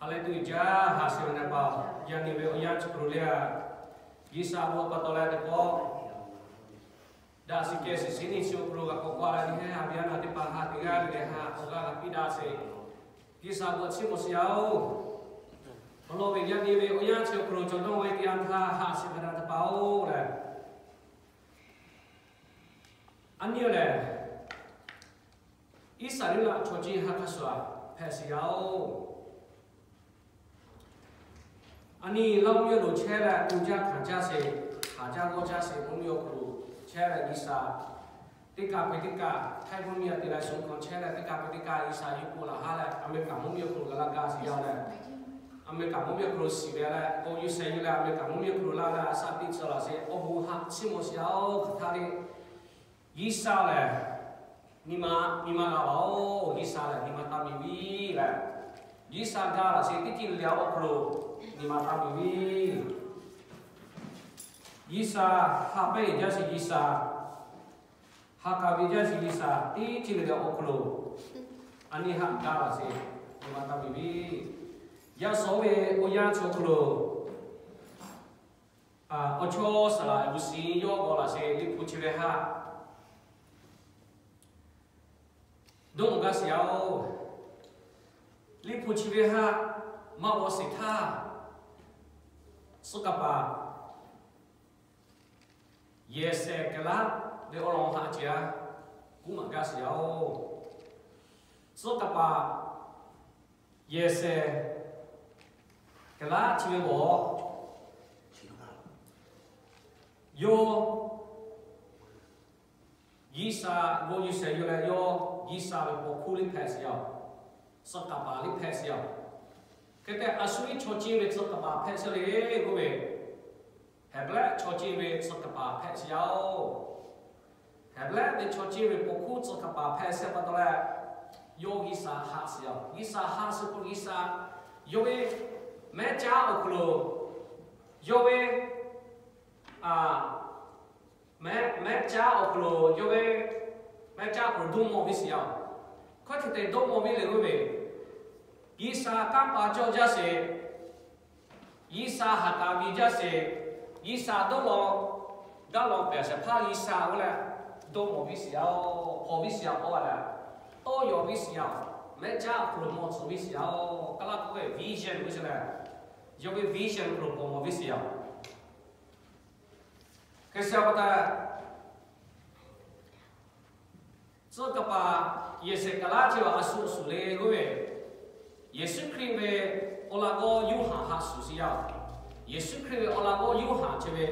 Haˍ lehˬ, tuꞈ jaˇ haꞈ shiˍ ve na paˍ, yaꞈ nyi ve awˬ yanˇ chi hk'aw lo le a, G'uiˬsha bon pa taw leh teˇ pawˆ daꞈ shiˍ kehˬ shiˍ shiˍ nyi chi awˬ hk'aw lo g'a k'awꞈ k'oˆ leh nyi heˆ, a ve a naˍ teˇ hpaˍ haꞈ teꞈ g'aˇ ve lehˬ haꞈ awˬ g'aˇ g'a piˇ daꞈ sheˍ. G'uiˬsha bon chiˇ mvuh shiˍ yaˇ-oˬ, awˬ lawn ve yaꞈ nyi ve awˬ yanˇ chi awˬ hk'aw lo cawˬ dawˇ ve teˇ yanˇ htaˇ haꞈ shiˍ hk'a daꞈ teˇ hpaˍ-oˬ lehˬ, a nyi lehˬ, Iˉsaˍreˍlaˆ chaw ceuˬ ha hk'a shuˍ hpehꞈ shiˍ yaˇ-oˬ, a nyi Laˇ mvuhˇmiˬ lo chehˇ leh tu jaˇ hkanˍ jaˇ sheˍ, hkanˍ jaˇ g'awˇ jaˇ sheˍ mvuhˇmiˬ awˬ hk'aw lo chehˇ leh G'uiˬsha teˇ kaˆ peuˬ teˇ kaˆ, Htaiˇ mvuhˇmiˬ a te leh shuˍ hkanˍ chehˇ leh teˇ kaˆ peuˬ teˇ kaˆ G'uiˬsha yuˬ k'oˆ laˬ ha leh America mvuhˇmiˬ awˬ hk'aw lo g'a laˇ gaˇ shiˍ yaˇ leh, America mvuhˇmiˬ awˬ hk'aw lo shiˍ ve leh k'o yuˬ shehˍ yuˬ leh America mvuhˇmiˬ awˬ hk'aw lo laˇ leh a shaꞈ teꞈ tcuh laˬ sheˍ, awˬ bon haꞈ chiˇ mvuh shiˍ yaˇ-oˬ, hk'aˬ htaˇ le G'uiˬsha lehˬ nyi ma, nyi ma g'a laˬ-oˬ, G'uiˬsha lehˬ nyi ma taˇ miˬ viˇ leh, G'uiˬsha gaˇ laˬ sheˍ teˇ ceuˬ le le awˬ hk'aw lo nyi ma taˇ miˬ viˇ. G'uiˬsha ha pehˇ jaˇ sheˍ, G'uiˬsha ha k'aˍ ve jaˇ sheˍ, G'uiˬsha teˇ ceuˬ le le awˬ hk'aw lo a nyi haꞈ gaˇ laˬ sheˍ, nyi ma taˇ miˬ viˇ. Yaˇ suhˍ ve awˬ yanˇ chi awˬ hk'aw lo awˬ chawˇ saˍ laꞈ g'uˇ suhˍ yawˇ g'aw laˬ sheˍ, Liꞈ hpu chi ve haꞈ dawˇ mawˬ gaˇ shiˍ yaˇ-oˬ, Liꞈ hpu chi ve haꞈ maˇ g'aw sheˍ htaˇ, tcuh kaˍ paˍ yehˬ shehˍ kaˍ laˉ ve awˬ lawn haꞈ ce a kuˉ maˍ gaˇ shiˍ yaˇ-oˬ, tcuh kaˍ paˍ yehˬ shehˍ kaˍ laˉ chi ve awˬ yawˇ G'uiˬsha g'aw yuˬ shehˍ yuˬ leh yawˇ G'uiˬsha ve paw hkuˇ liˇ hpehꞈ shiˍ yaˇ-oˬ, tcuh kaˍ paˍ liˇ hpehꞈ shiˍ yaˇ-oˬ, hk'e te a shu iˉ chaw ceuˬ ve tcuh kaˍ paˍ hpehꞈ shiˍ le k'oˆ ve, Heˍbrehˇ chaw ceuˬ ve tcuh kaˍ paˍ hpehꞈ shiˍ yaˇ-oˬ, Heˍbrehˇ ve chaw ceuˬ ve paw hkuˇ tcuh kaˍ paˍ hpehꞈ shiˍ pa taw leh, yawˇ G'uiˬsha haꞈ shiˍ yaˇ-oˬ, G'uiˬsha haꞈ shiˍ k'o G'uiˬsha yawˇ ve mehˉ caˉ awˬ hk'aw lo, yawˇ ve a mehˉ caˉ awˬ hk'aw lo yawˇ ve mehˉ caˉ awˬ hk'aw lo dawˇ mawˬ viˇ shiˍ yaˇ-oˬ, hkawˇ hk'e te dawˇ mawˬ viˇ le k'oˆ ve, G'uiˬsha kanˉ pa cawˇ jaˇ sheˍ, G'uiˬsha haꞈ taˍ ve jaˇ sheˍ, G'uiˬsha dawˇ law, daˇ law pehˬ shehˍ hpaˇ G'uiˬsha oˇ leh dawˇ mawˬ viˇ shiˍ yaˇ-oˬ, hpaw viˇ shiˍ yaˇ k'oˆ a leh, tawˇ yaw viˇ shiˍ yaˇ-oˬ, mehˉ caˉ awˬ hk'aw lo mawˬ tcuh viˇ shiˍ yaˇ-oˬ, kaˇ laˇ k'oˆ ve vision k'oˆ ve, yawˇ ve vision awˬ hk'aw lo paw mawˬ viˇ shiˍ yaˇ-oˬ. Hk'e shiˍ pa taw, tcuh kaˍ paˍ yehˬ shehˍ kaˍ laˉ chi ve a shu a shu le k'oˆ ve, Yeˍsuˆ Hkriꞈ ve awˬ laꞈ g'awˇ Yoˇhanˬ haꞈ shuˍ shiˍ yaˇ-oˬ, Yeˍsuˆ Hkriꞈ ve awˬ laꞈ g'awˇ Yoˇhanˬ chi ve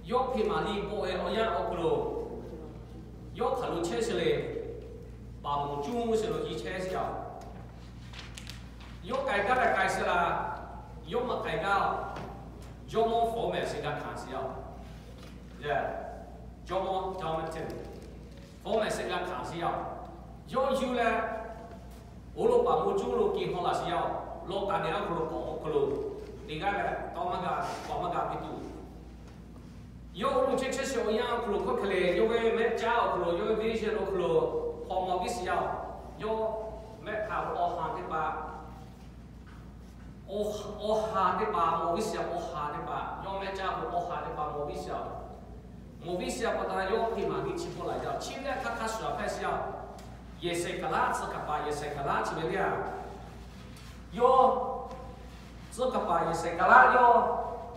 yawˇ hpeꞈ maˍ liˇ bawˆ ve awˬ yanˇ awˬ hk'aw lo, yawˇ hk'aˬ lo chehˇ shiˍ le, paˍ mawˬ cuˇ shiˍ lo jiˇ chehˇ shiˍ yaˇ-oˬ, yawˇ k'ai gaˇ leh k'ai shiˍ laˇ, yawˇ maˇ k'ai gaˇ, jawˇmawˇ fawˉ mehˍ shiˍ g'a hkanˍ shiˍ yaˇ-oˬ, jawˇmawˇ Jonathan fawˉ mehˍ shiˍ g'a hkanˍ shiˍ yaˇ-oˬ, yawˇ yuˬ leh, oˇ lo paˍ mawˬ cuˇ lo kehˬ hawˉ laˬ shiˍ yaˇ-oˬ, lawˇ kaꞈ nehˬ awˬ hk'aw lo k'awꞈ awˬ hk'aw lo teˇ g'aˇ leh tawˇ maˇ g'a, k'awꞈ maˇ g'a piˇ tuˬ, yawˇ oˇ lo chehˇ chehˇ shiˍ awˬ yanˇ awˬ hk'aw lo hkawˇ hk'e le, yawˇ ve mehˉ caˉ awˬ hk'aw lo, yawˇ ve vision awˬ hk'aw lo hpaw mawˬ viˇ shiˍ yaˇ-oˬ, yawˇ mehˆ hk'aˬ lo awˬ ha teˇ hpaˍ awˬ ha teˇ hpaˍ mawˬ viˇ shiˍ yaˇ, awˬ ha teˇ hpaˍ, yawˇ mehˆ caˉ k'o awˬ ha teˇ hpaˍ mawˬ viˇ shiˍ yaˇ, mawˬ viˇ shiˍ yaˇ pa taw yawˇ hpeꞈ maˍ liˇ chi hpaw laˬ yaˇ, chi ve hk'a hk'a shuˍ hpehꞈ shiˍ yaˇ, yehˬ shehˍ kaˍ laˉ tcuh kaˍ paˍ yehˬ shehˍ kaˍ laˉ chi ve le a, yawˇ tcuh kaˍ paˍ yehˬ shehˍ kaˍ laˉ yawˇ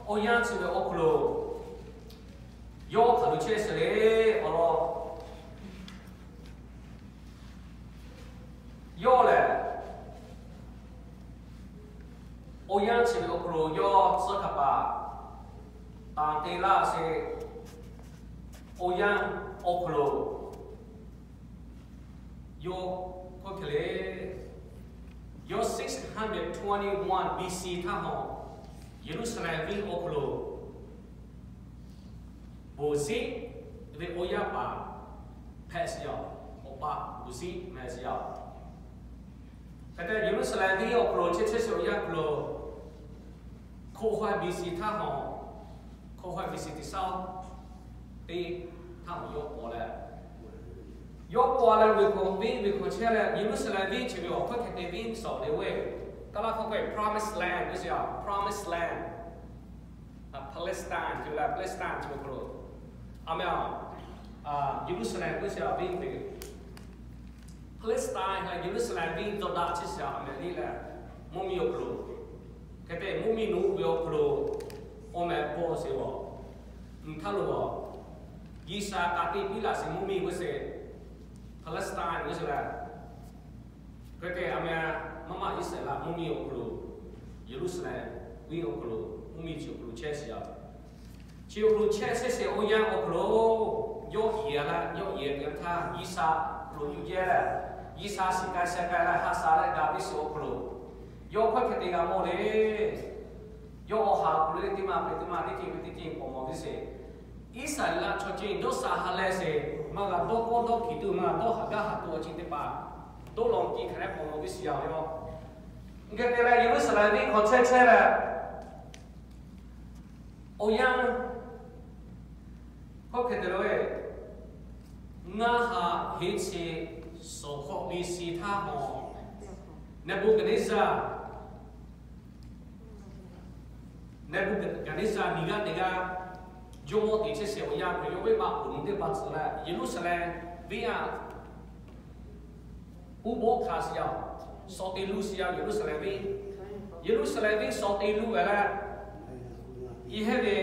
awˬ yanˇ chi ve awˬ hk'aw lo yawˇ hk'aˬ lo chehˇ shiˍ le, awˬ lawn yawˇ lehˬ, awˬ yanˇ chi ve awˬ hk'aw lo yawˇ tcuh kaˍ paˍ taˍ te laˇ sheˍ, awˬ yanˇ awˬ hk'aw lo yawˇ hkawˇ hk'e le, yawˇ six hundred twenty-one B C htaˇ hawˬ, Yeˍruˆsaˍlehnˍ venˇ awˬ hk'aw lo bon shiˍ ve awˬ yanˇ paˍ hpehꞈ shiˍ yaˇ, awˬ pa bon shiˍ mehˍ shiˍ yaˇ. Hk'e te Yeˍruˆsaˍlehnˍ venˇ awˬ hk'aw lo chehˇ chehˇ shiˍ awˬ yanˇ hk'aw lo, hkawꞈ hawehˇ B C htaˇ hawˬ, hkawꞈ hawehˇ B C teˇ shaˉ teˇ htaˇ hawˬ yawˇ paw leh, yawˇ paw leh ve hkawꞈ venˇ ve hkawꞈ chehˇ leh Yeˍruˆsaˍlehnˍ venˇ chi ve awˬ hkawˇ hk'e te venˇ suhˍ le ve, Kaˇ laˇ hkawˇ k'o Promised Land g'uˇ suhˍ, Promised Land, Palestine chi leh Palestine chi awˬ hk'aw lo, a meh, Yeˍruˆsaˍlehnˍ g'uˇ suhˍ venˇ ve, Palestine ha Yeˍruˆsaˍlehnˍ venˇ dawˇ daꞈ chi suhˍ a meh liˇ leh, mvuhˇ miˬ awˬ hk'aw lo, hk'e te mvuhˇ miˬ nawˬ hui ve awˬ hk'aw lo, awˬ meh bon sheˍ awˬ, mvuhˇ htaˇ lo awˬ, G'uiˬsha k'a tiꞈ piˇ laꞈ sheˍ mvuhˇ miˬ g'uˇ suhˍ, Palestine g'uˇ suhˍ leh, hk'e te a meh, maˇ maˇ Iˉsaˍreˍlaˆ mvuhˇ miˬ awˬ hk'aw lo, Yeˍruˆsaˍlehnˍ venˇ awˬ hk'aw lo, mvuhˇ miˬ chi awˬ hk'aw lo chehˇ sheˍ a. Chi awˬ hk'aw lo chehˇ sheˍ sheˍ awˬ yanˇ awˬ hk'aw lo, yawˇ iˉ a laˇ, yawˇ iˉ a teˇ yanˇ htaˇ G'uiˬsha lo yuˬ jehˇ leh, G'uiˬsha shiˍ k'ai sheh k'ai leh ha sha leh ga piˇ sheˍ awˬ hk'aw lo, yawˇ hkawˇ hk'e te g'a mawˬ le. Yawˇ awˬ ha awˬ hk'aw lo teˇ maˇ peuˬ teˇ maˇ teˇ ceuˬ peuˬ teˇ ceuˬ k'awꞈ mawˬ piˇ sheˍ. Iˉsaˍreˍlaˆ chaw ceuˬ dawˇ sha ha leh sheˍ, maˇ g'a dawˇ kawˇ dawˇ hkiˬ tuˬ, maˇ g'a dawˇ haˍ gaˇ haˍ tuˬ awˬ ceuˬ teˇ hpaˍ, dawˇ law kiˬ hk'aˬ hk'e k'awꞈ mawˬ piˇ sheˍ yaˇ awˬ yawˇ. Hk'e te leh Yeˍruˆsaˍlehnˍ venˇ hk'aw chehˇ chehˇ leh, awˬ yanˇ hkawˇ hk'e te lo ve, ngaˇ ha heˉ chi suhˍ hk'awꞈ ve shi htaˇ hawˬ, Neˍbuˍhkaˍneˍzaˇ Neˍbuˍhkaˍneˍzaˇ miˬ g'aˇ teˇ g'aˇ, jawˇmawˇ teꞈ chehˇ sheˍ awˬ yanˇ hk'aw lo yawˇ venˇ baˆ poˬ nu teˇ hpaˍ tcuh leh, Yeˍruˆsaˍlehnˍ venˇ a, uˉ bawˆ hkanˍ sheˍ yaˇ, shawˍ te luˬ sheˍ yaˇ Yeˍruˆsaˍlehnˍ venˇ. Yeˍruˆsaˍlehnˍ venˇ shawˍ te luˬ ve leh, yehˇ ve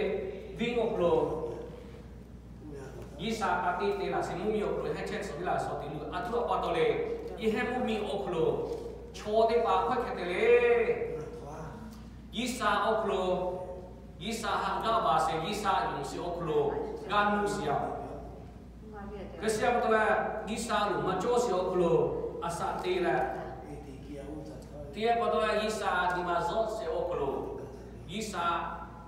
venˇ awˬ hk'aw lo G'uiˬsha k'a tiꞈ te laꞈ sheˍ mvuhˇ miˬ awˬ hk'aw lo heh chehˇ tcuh piˇ laꞈ shawˍ te luˬ a tuˬ a pa taw le. Yehˇ mvuhˇ miˬ awˬ hk'aw lo chaw teˇ hpaˍ hkawˇ hk'e te le. G'uiˬsha awˬ hk'aw lo, G'uiˬsha haꞈ gaˇ baˬ sheˍ, G'uiˬsha yonˍ sheˍ awˬ hk'aw lo g'a nuˇ sheˍ yaˇ. Hk'e te a pa taw leh, G'uiˬsha loˍ maˇ cawˇ sheˍ awˬ hk'aw lo a shaꞈ te leh, te a pa taw leh G'uiˬsha nyi ma zuhˆ sheˍ awˬ hk'aw lo, G'uiˬsha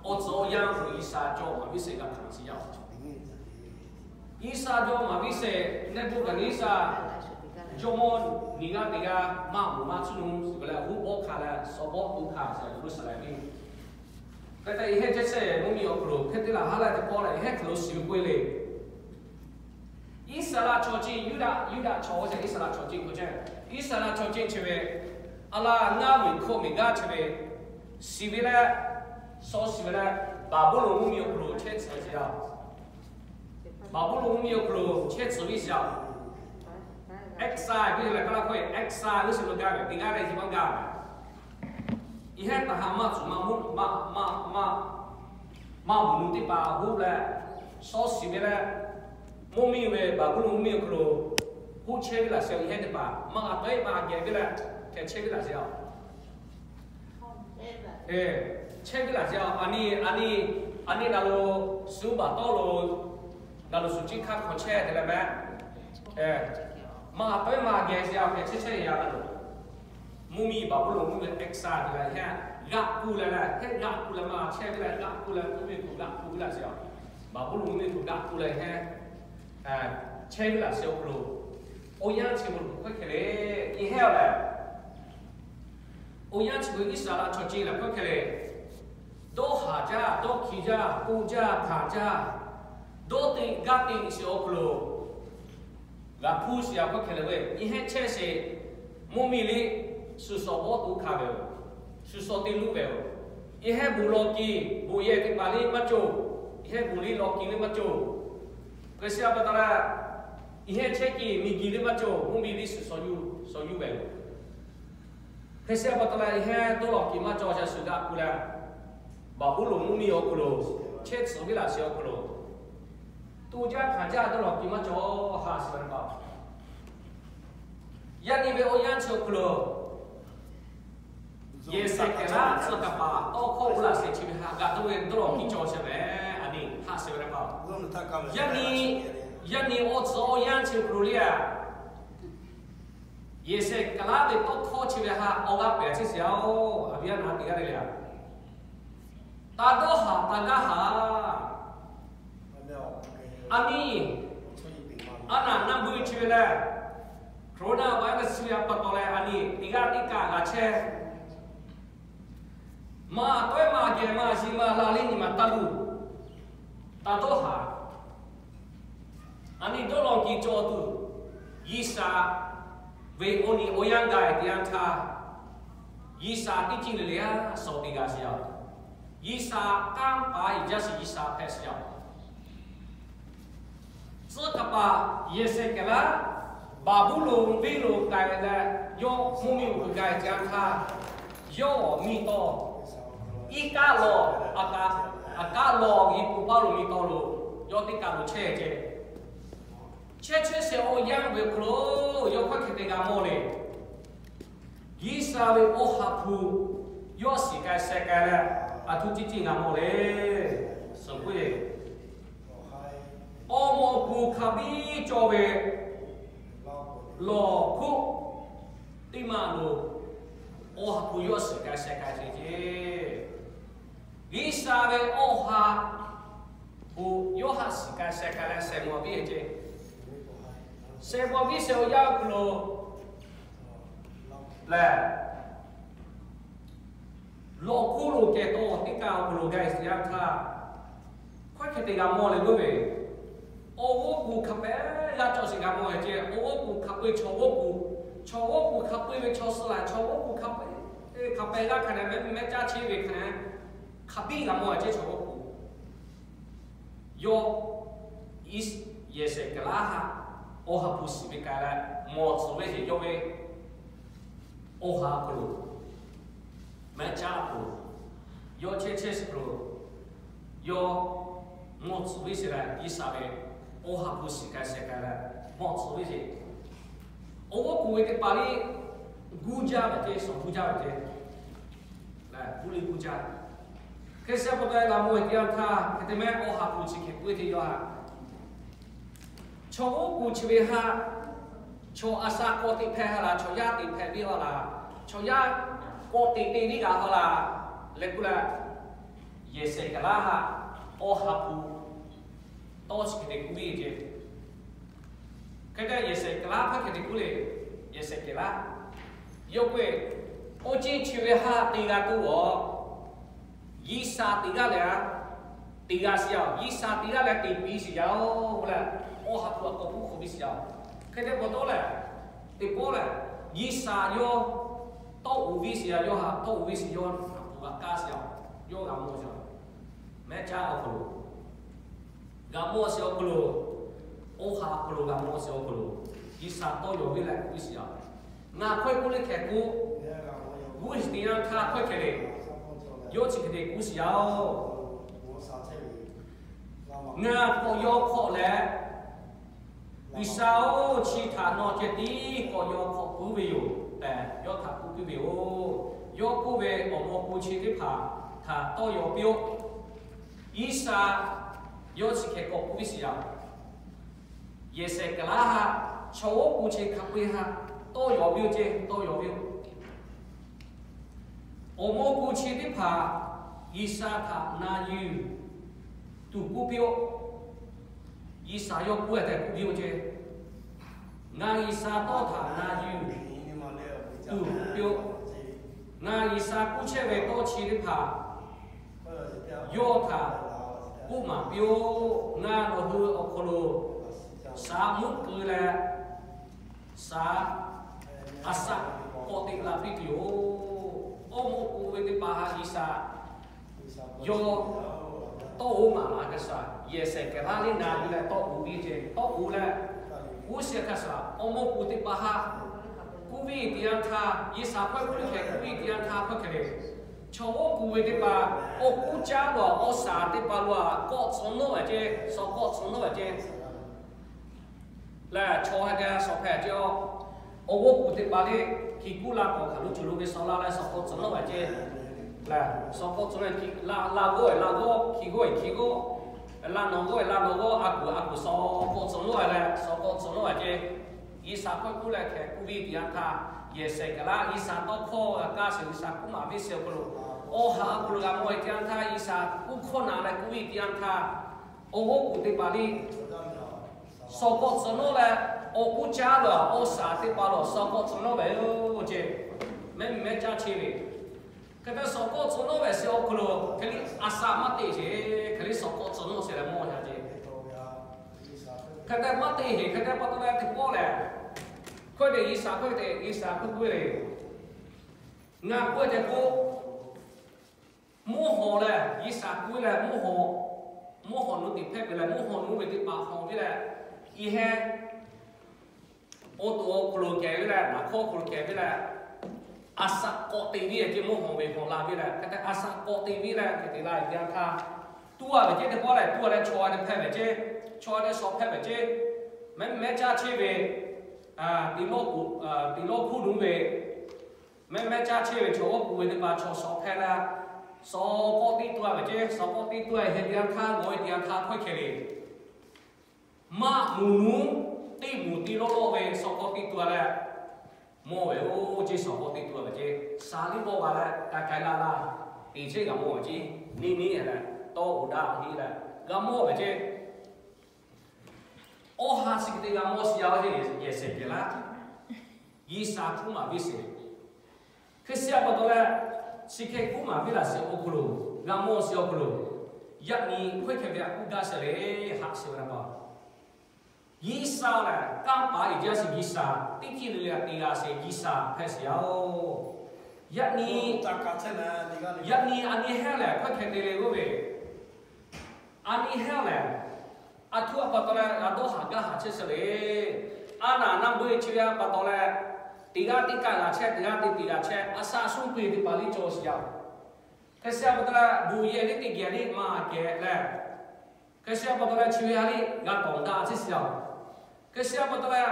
awˬ tcuh awˬ yanˇ awˬ hk'aw lo G'uiˬsha jawˇ maˍ piˇ sheˍ g'a hkanˍ sheˍ yaˇ. G'uiˬsha jawˇ maˍ piˇ sheˍ, Neˍbuˍhkaˍneˍzaˇ jawˇmawˇ miˬ g'aˇ teˇ g'aˇ maˇ moˍ maˇ tcuhˉ nu sheˍ leh, uˉ bawˆ hkanˍ leh shawˍ bawˆ tu hkanˍ sheˍ Yeˍruˆsaˍlehnˍ venˇ. Hk'e te yehˇ chehˇ sheˍ mvuhˇ miˬ awˬ hk'aw lo hk'e te laˬ ha leh teˇ pawˆ leh yehˇ hk'aw lo shiˍ ve k'oˆ e le. Iˉsaˍreˍlaˆ chaw ceuˬ, Yuˇdaꞈ, Yuˇdaꞈ chaw ceuˬ, Iˉsaˍreˍlaˆ chaw ceuˬ k'o ceh, Iˉsaˍreˍlaˆ chaw ceuˬ chi ve, a laˇ ngaˇ miˬ hkawˇ miˬ gaˇ chi ve, shiˍ ve leh, shaw shiˍ ve leh, Baˍbuˍlonˍ mvuhˇ miˬ awˬ hk'aw lo chehˇ tcuh sheˍ yaˇ. Baˍbuˍlonˍ mvuhˇ miˬ awˬ hk'aw lo chehˇ tcuh ve sheˍ yaˇ. Exile k'oˆ ve leh Kaˇlaˇ hkawˇ e exile g'uˇ suhˍ lo gaˇ ve, teˇ g'aˇ leh yehˇ maˇ gaˇ ve. Yehˇ taˍ ha maˇ tcuh maˇ moˍ, maˇ, maˇ, maˇ, maˇ moˍ nu teˇ hpaˍ hoˆ leh, shaw shiˍ ve leh, mvuhˇ miˬ ve Baˍbuˍlonˍ mvuhˇ miˬ awˬ hk'aw lo hoˆ chehˇ ve laꞈ sheˍ yehˇ teˇ hpaˍ maˇ g'a tawˆ e maˇ g'a geh ve leh, hk'e chehˇ ve laꞈ sheˍ yaˇ. Chehˇ ve laꞈ sheˍ yaˇ. A nyi, a nyi, a nyi ngaˬ lo suˉ baˬ tawˆ lo, ngaˬ lo suˉ ciˉ hk'aˇ hk'aw chehˇ te leh meh, maˇ g'a tawˆ e maˇ g'a geh sheˍ yaˇ, hk'e chehˇ chehˇ yaˇ ngaˬ lo. Mvuhˇ miˬ Baˍbuˍlonˍ mvuhˇ miˬ exile te leh yehˇ g'aꞈ k'oˆ leh leh, yehˇ g'aꞈ k'oˆ leh maˇ chehˇ ve leh g'aꞈ k'oˆ leh mvuhˇ miˬ hk'aw g'aꞈ k'oˆ ve laꞈ sheˍ yaˇ. Baˍbuˍlonˍ mvuhˇ miˬ hk'aw g'aꞈ k'oˆ leh yehˇ chehˇ ve laꞈ sheˍ awˬ hk'aw lo, awˬ yanˇ chi ve hkawˇ hk'e le, yehˇ a leh awˬ yanˇ chi ve Iˉsaˍreˍlaˆ chaw ceuˬ lehˬ hkawˇ hk'e le, dawˇ haˍ jaˇ, dawˇ hkiˬ jaˇ, k'oˆ jaˇ, hkanˍ jaˇ, dawˇ teꞈ gaˇ teꞈ sheˍ awˬ hk'aw lo g'a hpuˇ sheˍ yaˇ hkawˇ hk'e le ve, yehˇ chehˇ sheˍ, mvuhˇ miˬ liˇ shuˍ shawˍ bawˆ tuˬ hkanˍ ve yoˬ. Shuˍ shawˍ te luˬ ve yoˬ. Yehˇ bon lawˬ kiˬ bon yehˬ teˇ hpaˍ liˇ maˇ cawˬ. Yehˇ bon liˇ lawˬ kiˬ liˇ maˇ cawˬ. Hk'e sheˍ a pa taw leh, yehˇ chehˇ kiˬ miˬ guiˬ liˇ maˇ cawˬ. Mvuhˇ miˬ liˇ shuˍ shawˍ yuˬ, shawˍ yuˬ ve yoˬ. Hk'e sheˍ a pa taw leh, yehˇ dawˇ lawˬ kiˬ maˇ cawˬ, sha shuˍ g'aꞈ k'oˆ leh, Baˍbuˍlonˍ mvuhˇ miˬ awˬ hk'aw lo chehˇ tcuh ve laꞈ sheˍ awˬ hk'aw lo, toˇ jaˇ hkanˍ jaˇ dawˇ lawˬ kiˬ maˇ cawˬ, ha shiˍ ve pa. Yaˇ nyi ve awˬ yanˇ chi awˬ hk'aw lo, yehˬ shehˍ hkehˍ laˇ tcuh kaˍ paˍ tawˇ hkawˇ oˇ laꞈ sheˍ chi ve ha g'aꞈ dawˇ ve dawˇ lawˬ kiˬ cawˬ sheˍ ve, a nyi ha shiˍ ve pa. Yaˇ nyi, yaˇ nyi awˬ tcuh awˬ yanˇ chi awˬ hk'aw lo le a, yehˬ shehˍ hkehˍ laˇ ve tawˇ hkawˇ chi ve ha awˬ g'aˇ pehˍ chehˇ sheˍ a oˬ, a viˉ a naˍ teˇ g'aˇ le le a. Taˇ dawˇ haˍ taˇ gaˇ haˍ. A nyi, a naˍ naˇ buiˇ chi ve leh, coronavirus chi ve a pa taw leh a nyi teˇ g'aˇ teˇ kaꞈ g'a chehˇ. Maˇ tawˆ e maˇ geh maˇ shiˍ maˇ la liˇ nyi ma taˇ luˬ. Taˇ dawˇ haˍ. A nyi dawˇ lawˬ kiˬ cawˬ tuˬ, G'uiˬsha ve awˬ nyi awˬ yanˇ gaˬ e teˇ yanˇ htaˇ, G'uiˬsha teˇ ceuˬ le le a shaw te g'a shiˍ yaˇ. G'uiˬsha kanˉ paˍ iˍ jaˇ shiˍ, G'uiˬsha hpehꞈ shiˍ yaˇ. Tcuhˉ htaꞈ paˍ yehˬ shehˍ kehˬ laˇ, Baˍbuˍlonˍ venˇ lo k'ai leh, yawˇ mvuhˇ miˬ uiˍ k'ai ce a htaˇ, yawˇ miˬ tawˇ iˉ kaˆ lawˬ, a kaˆ lawˬ ve po paˇ lo miˬ tawˇ lo, yawˇ teˇ kaˬ lo chehˇ ce. Chehˇ chehˇ shehˍ awˬ yanˇ ve hk'aw lo, yawˇ hk'aˬ hk'e te g'a mawˬ le. G'uiˬsha ve Awˬ ha hpu yawˇ shiˍ k'ai sheh k'ai leh, a htoꞈ ceuˬ ceuˬ g'a mawˬ le. Suhˍ k'oˆ ve, awˬ maw pu hk'a biˇ cawˇ ve lawˬ hk'oˆ teˇ maˬ lo, Awˬ ha hpu yawˇ shiˍ k'ai sheh k'ai ce ce. G'uiˬsha ve Awˬ ha hpu yawˇ haꞈ shiˍ k'ai sheh k'ai leh shehˍ maw biˇ ce. Shehˍ maw biˇ shehˍ awˬ yanˇ hk'aw lo lehˬ, lawˬ hk'oˆ lo kehˬ tawˇ teˇ kaˬ awˬ hk'aw lo gaˬ shiˍ yaˇ htaˇ, hk'aˬ hk'e te g'a mawˬ le k'oˆ ve, awˬ g'awˇ kuˬ hk'a pehˍ g'a cawˬ shiˍ g'a mawˬ ce. Awˬ g'awˇ kuˬ hk'a peu-eˬ chaw g'awˇ kuˬ, chaw g'awˇ kuˬ hk'a peu-eˬ ve chaw suh laˬ, chaw g'awˇ kuˬ hk'a peu-eˬ hk'a pehˍ g'a hkanˍ leh mehˆ mehˆ caˇ cheˇ ve hkanˍ, hk'a biˇ g'a mawˬ ce chaw g'awˇ kuˬ. Yawˇ yehˬ shehˍ kehˬ laˇ haꞈ Awˬ ha hpu shiˍ ve k'ai leh, mawˬ tcuh ve sheˍ yawˇ ve Awˬ ha hk'aw lo, mehˆ caˇ hk'aw lo, yawˇ chehˇ chehˇ shiˍ hk'aw lo, yawˇ mawˬ tcuh ve sheˍ leh, G'uiˬsha ve Awˬ ha hpu shiˍ k'ai sheh k'ai leh, mawˬ tcuh ve sheˍ. Awˬ g'awˇ kuˬ ve teˇ hpaˍ liˇ guˇ jaˇ ve ce, shawˍ guˇ jaˇ ve ce. Lehˬ, guˇ liˇ guˇ jaˇ. Hk'e sheh pa taw g'a mawˬ ve teˇ yanˇ htaˇ, hk'e te mehˆ Awˬ ha hpu chi hk'e k'oˆ ve teˇ yanˇ htaˇ, chaw g'awˇ kuˬ chi ve haꞈ, chaw a sha k'awꞈ teꞈ hpehꞈ ha laˬ, chaw yaˇ teꞈ hpehꞈ ve ha laˬ, chaw yaˇ k'awꞈ teꞈ te viˉ g'a ha laˬ leh k'oˆ leh, yehˬ shehˍ kehˬ laˇ haꞈ Awˬ ha hpu tawˇ chi hk'e te k'oˆ ve ce. Hk'e te yehˬ shehˍ kehˬ laˇ hpaˇ hk'e te k'oˆ le, yehˬ shehˍ kehˬ laˇ, yawˇ k'oˆ ve, oˇ ceˇ chi ve haꞈ te g'a tuˬ awˬ G'uiˬsha teꞈ g'aˇ lehˬ, teꞈ g'a shiˍ yaˇ-oˬ. G'uiˬsha teꞈ g'aˇ lehˬ teꞈ piˇ shiˍ yaˇ-oˬ k'oˆ leh, Awˬ ha hpu a k'awꞈ k'oˆ hk'awꞈ piˇ shiˍ yaˇ-oˬ. Hk'e te pa taw lehˬ, teˇ pawˆ lehˬ, G'uiˬsha yawˇ tawˇ uˍ viˇ shiˍ yaˇ, yawˇ haꞈ tawˇ uˍ viˇ shiˍ, yawˇ haꞈ hpu g'a kaˇ shiˍ yaˇ-oˬ, yawˇ g'a mawˬ shiˍ-oˬ. Mehˆ caˇ awˬ hk'aw lo g'a mawˬ shiˍ awˬ hk'aw lo, Awˬ ha awˬ hk'aw lo g'a mawˬ shiˍ awˬ hk'aw lo, G'uiˬsha tawˇ yaw viˇ leh k'oˆ shiˍ yaˇ-oˬ. Ngaˬ hk'aw k'oˆ le hkeh k'oˆ, g'uˇ suhˍ teˇ yanˇ htaˇ hk'aw hkeh le, yawˇ chi hk'e te k'oˆ shiˍ yaˇ-oˬ. Ngaˬ k'awꞈ yaw hk'awꞈ leh, G'uiˬsha-oˬ, chi htaꞈ nawˬ ceh tiˉ k'awꞈ yaw hk'awꞈ puiˉ ve yoˬ tehꞈ yawˇ htaꞈ k'oˆ piˇ ve yoˬ. Yawˇ k'oˆ ve, awˬ maw pu chi teˇ hpaˍ htaꞈ tawˇ yaw piˇ-oˆ. G'uiˬsha yawˇ chi hkeh k'awꞈ k'oˆ piˇ shiˍ yaˇ-oˬ. Yehˬ shehˍ kehˬ laˇ haꞈ, chaw g'awˇ pu chi hk'a peu-eˬ haꞈ tawˇ yaw piˇ-oˆ ce, tawˇ yaw piˇ-oˆ. Awˬ maw pu chi teˇ hpaˍ G'uiˬsha htaꞈ na yuˬ tuˬ k'oˆ piˇ-oˆ. G'uiˬsha yawˇ k'oˆ ve tehꞈ k'oˆ piˇ-oˆ ce. Ngaˬ G'uiˬsha tawˇ htaꞈ na yuˬ tuˬ k'oˆ piˇ-oˆ. Ngaˬ G'uiˬsha k'oˆ chehˇ ve tawˇ chi teˇ hpaˍ yawˇ htaꞈ k'oˆ maˍ piˇ-oˆ. Ngaˬ nawˬ hui awˬ hk'aw lo shaˍ muˉ keu leh, shaˍ a shaꞈ k'awꞈ teꞈ la piˇ tuˬ yoˬ. Awˬ maw pu ve teˇ hpaˍ haꞈ G'uiˬsha yawˇ tawˇ oˇ maˍ laˬ hk'a shaˍ, yehˬ shehˍ kehˬ laˇ liˇ na yuˬ leh tawˇ oˇ piˇ ce, tawˇ oˇ leh, oˇ shiˍ hk'a shaˍ awˬ maw pu teˇ hpaˍ haꞈ k'oˆ ve teˇ yanˇ htaˇ, G'uiˬsha hk'aw k'oˆ le hkeh k'oˆ ve teˇ yanˇ htaˇ hk'aw hkeh le, chaw g'awˇ pu ve teˇ hpaˍ awˬ k'uˉ caˉ lo awˬ shaˍ teˇ hpaˍ lo k'awꞈ tcuh nawˇ ve ce, shaw k'awꞈ tcuh nawˇ ve ce. Lehˬ, chaw hk'a gaˬ shaw hpehꞈ ce-o. Awˬ g'awˇ kuˬ teˇ hpaˍ le, hkiˬ kuˉ la k'awꞈ hk'aˬ lo cuˬ lo ve shaw laˇ leh shaw k'awꞈ tcuh nawˇ ve ce. Lehˬ, shaw k'awꞈ tcuh nawˇ ve hkiˬ laˇ, laˇ g'awˇ ve laˇ g'awˇ, hkiˬ g'awˇ ve hkiˬ g'awˇ, laˇ nawˬ g'awˇ ve laˇ nawˬ g'awˇ, a kuˬ a kuˬ shaw k'awꞈ tcuh nawˇ ve lehˬ, shaw k'awꞈ tcuh nawˇ ve ce. G'uiˬsha hk'aw k'oˆ le hkeh k'oˆ ve teˇ yanˇ htaˇ, yehˬ shehˍ kehˬ laˇ G'uiˬsha tawˇ hkawˇ g'a kaˇ sheˍ, G'uiˬsha k'oˆ maˍ ve sheˍ awˬ hk'aw lo, awˬ ha awˬ hk'aw lo g'a mawˬ ve teˇ yanˇ htaˇ, G'uiˬsha k'oˆ hkawˇ na leh k'oˆ ve teˇ yanˇ htaˇ, awˬ g'awˇ kuˬ teˇ hpaˍ le shaw k'awꞈ tcuh nawˇ leh, awˬ k'uˉ caˉ lo awˬ shaˍ teˇ hpaˍ lo shaw k'awꞈ tcuh nawˇ ve-o ce. Mehˆ mehˆ caˇ cheˇ ve, hk'e te shaw k'awꞈ tcuh nawˇ ve sheˍ awˬ hk'aw lo hk'e le a shaꞈ maˇ te sheˍ, hk'e le shaw k'awꞈ tcuh nawˇ sheˍ leh mawˇ yaˇ ce. Hk'e te maˇ te sheˍ, hk'e te pa taw leh teˇ pawˆ lehˬ, hkawˇ te G'uiˬsha hkawˇ te G'uiˬsha hkawˇ k'oˆ ve le. Ngaˬ k'oˆ ve hk'e k'o, mvuhˇ hawˬ lehˬ G'uiˬsha k'oˆ ve lehˬ, mvuhˇ hawˬ, mvuhˇ hawˬ nawˬ teꞈ hpehˇ peuˬ leh, mvuhˇ hawˬ nawˬ ve teˇ hpaˍ hawˬ ve lehˬ, iˉ hehnˇ awˬ to awˬ hk'aw lo kehˬ ve lehˬ, naˍ hkawˇ hk'aw lo kehˬ ve lehˬ, a shaꞈ k'awꞈ te ve ce, mvuhˇ hawˬ ve hawˬ la ve lehˬ, hk'e te a shaꞈ k'awꞈ te ve lehˬ, hk'e te la ve teˇ yanˇ htaˇ, tuˇ a ve ce teˇ pawˆ lehˬ, tuˇ a leh chaw a te hpehˇ ve ce, chaw a te shawˍ hpehˇ ve ce, mehˉ mehˉ caˇ chehˇ ve, teꞈ lawˇ hkuˇ nuˇ ve, mehˉ mehˉ caˇ chehˇ ve chaw g'awˇ kuˬ ve teˇ hpaˍ chaw shawˍ hpehˇ la, shawˍ k'awꞈ te tuˇ a ve ce, shawˍ k'awꞈ te tuˇ a ve hk'e teˇ yanˇ htaˇ, g'awˬ ve teˇ yanˇ htaˇ hkawehˇ hkeh le, maꞈ moˍ nuˇ teˇ moˍ teˇ lawˇ lawˇ ve shawˍ k'awꞈ te tuˇ a leh, mawˇ ve oˇ ce shawˍ k'awꞈ te tuˇ a ve ce, shaˍ liˇ bawˆ g'a leh k'ai k'ai laˇ laˇ, teꞈ chehˇ g'a mawˇ ve ce, neˇ neˇ leh tawˇ oˍ daꞈ heˆ leh g'a mawˇ ve ce. Awˬ ha chi hk'e te g'a mawˇ shiˍ yaˇ oˇ ce, yehˬ shehˍ kehˬ laˇ, G'uiˬsha kuˉ maˍ viˇ sheˍ. Hk'e shiˍ a pa taw leh, chi hk'e kuˉ maˍ viˇ laˬ sheˍ awˬ hk'aw lo, g'a mawˇ sheˍ awˬ hk'aw lo, yaꞈ nyi hkawehˇ hkeh ve a kuˇ gaˇ sheˍ le, haꞈ sheˍ ve na pa G'uiˬsha lehˬ, kanˇ paˍ iˉ jaˇ sheˍ G'uiˬsha, teˇ ceuˬ le le te g'a sheˍ G'uiˬsha hpehꞈ sheˍ yaˇ oˬ. Yaꞈ nyi, yaꞈ nyi a nyi hehnˇ lehˬ hkawehˇ hkeh te le g'oˇ ve, a nyi hehnˇ lehˬ, a htoꞈ a pa taw leh g'a dawˇ haˍ gaˇ haˍ chehˇ sheˍ le. A naˍ naˆ beuˆ chi ve a pa taw leh, teˇ g'aˇ teˇ kaˆ g'a chehˇ, teˇ g'aˇ teˇ tiꞈ g'a chehˇ, a shaꞈ shuˉ pui teˇ hpaˍ liˇ cawˬ sheˍ yaˇ oˬ. Hk'e shiˍ a pa taw leh, buˬ yehˬ liˇ teˇ geh liˇ maˇ kehˬ leh, hk'e shiˍ a pa taw leh chi ve a liˇ g'a tawˍ daꞈ chehˇ sheˍ yaˇ oˬ. Hk'e shiˍ a pa taw leh,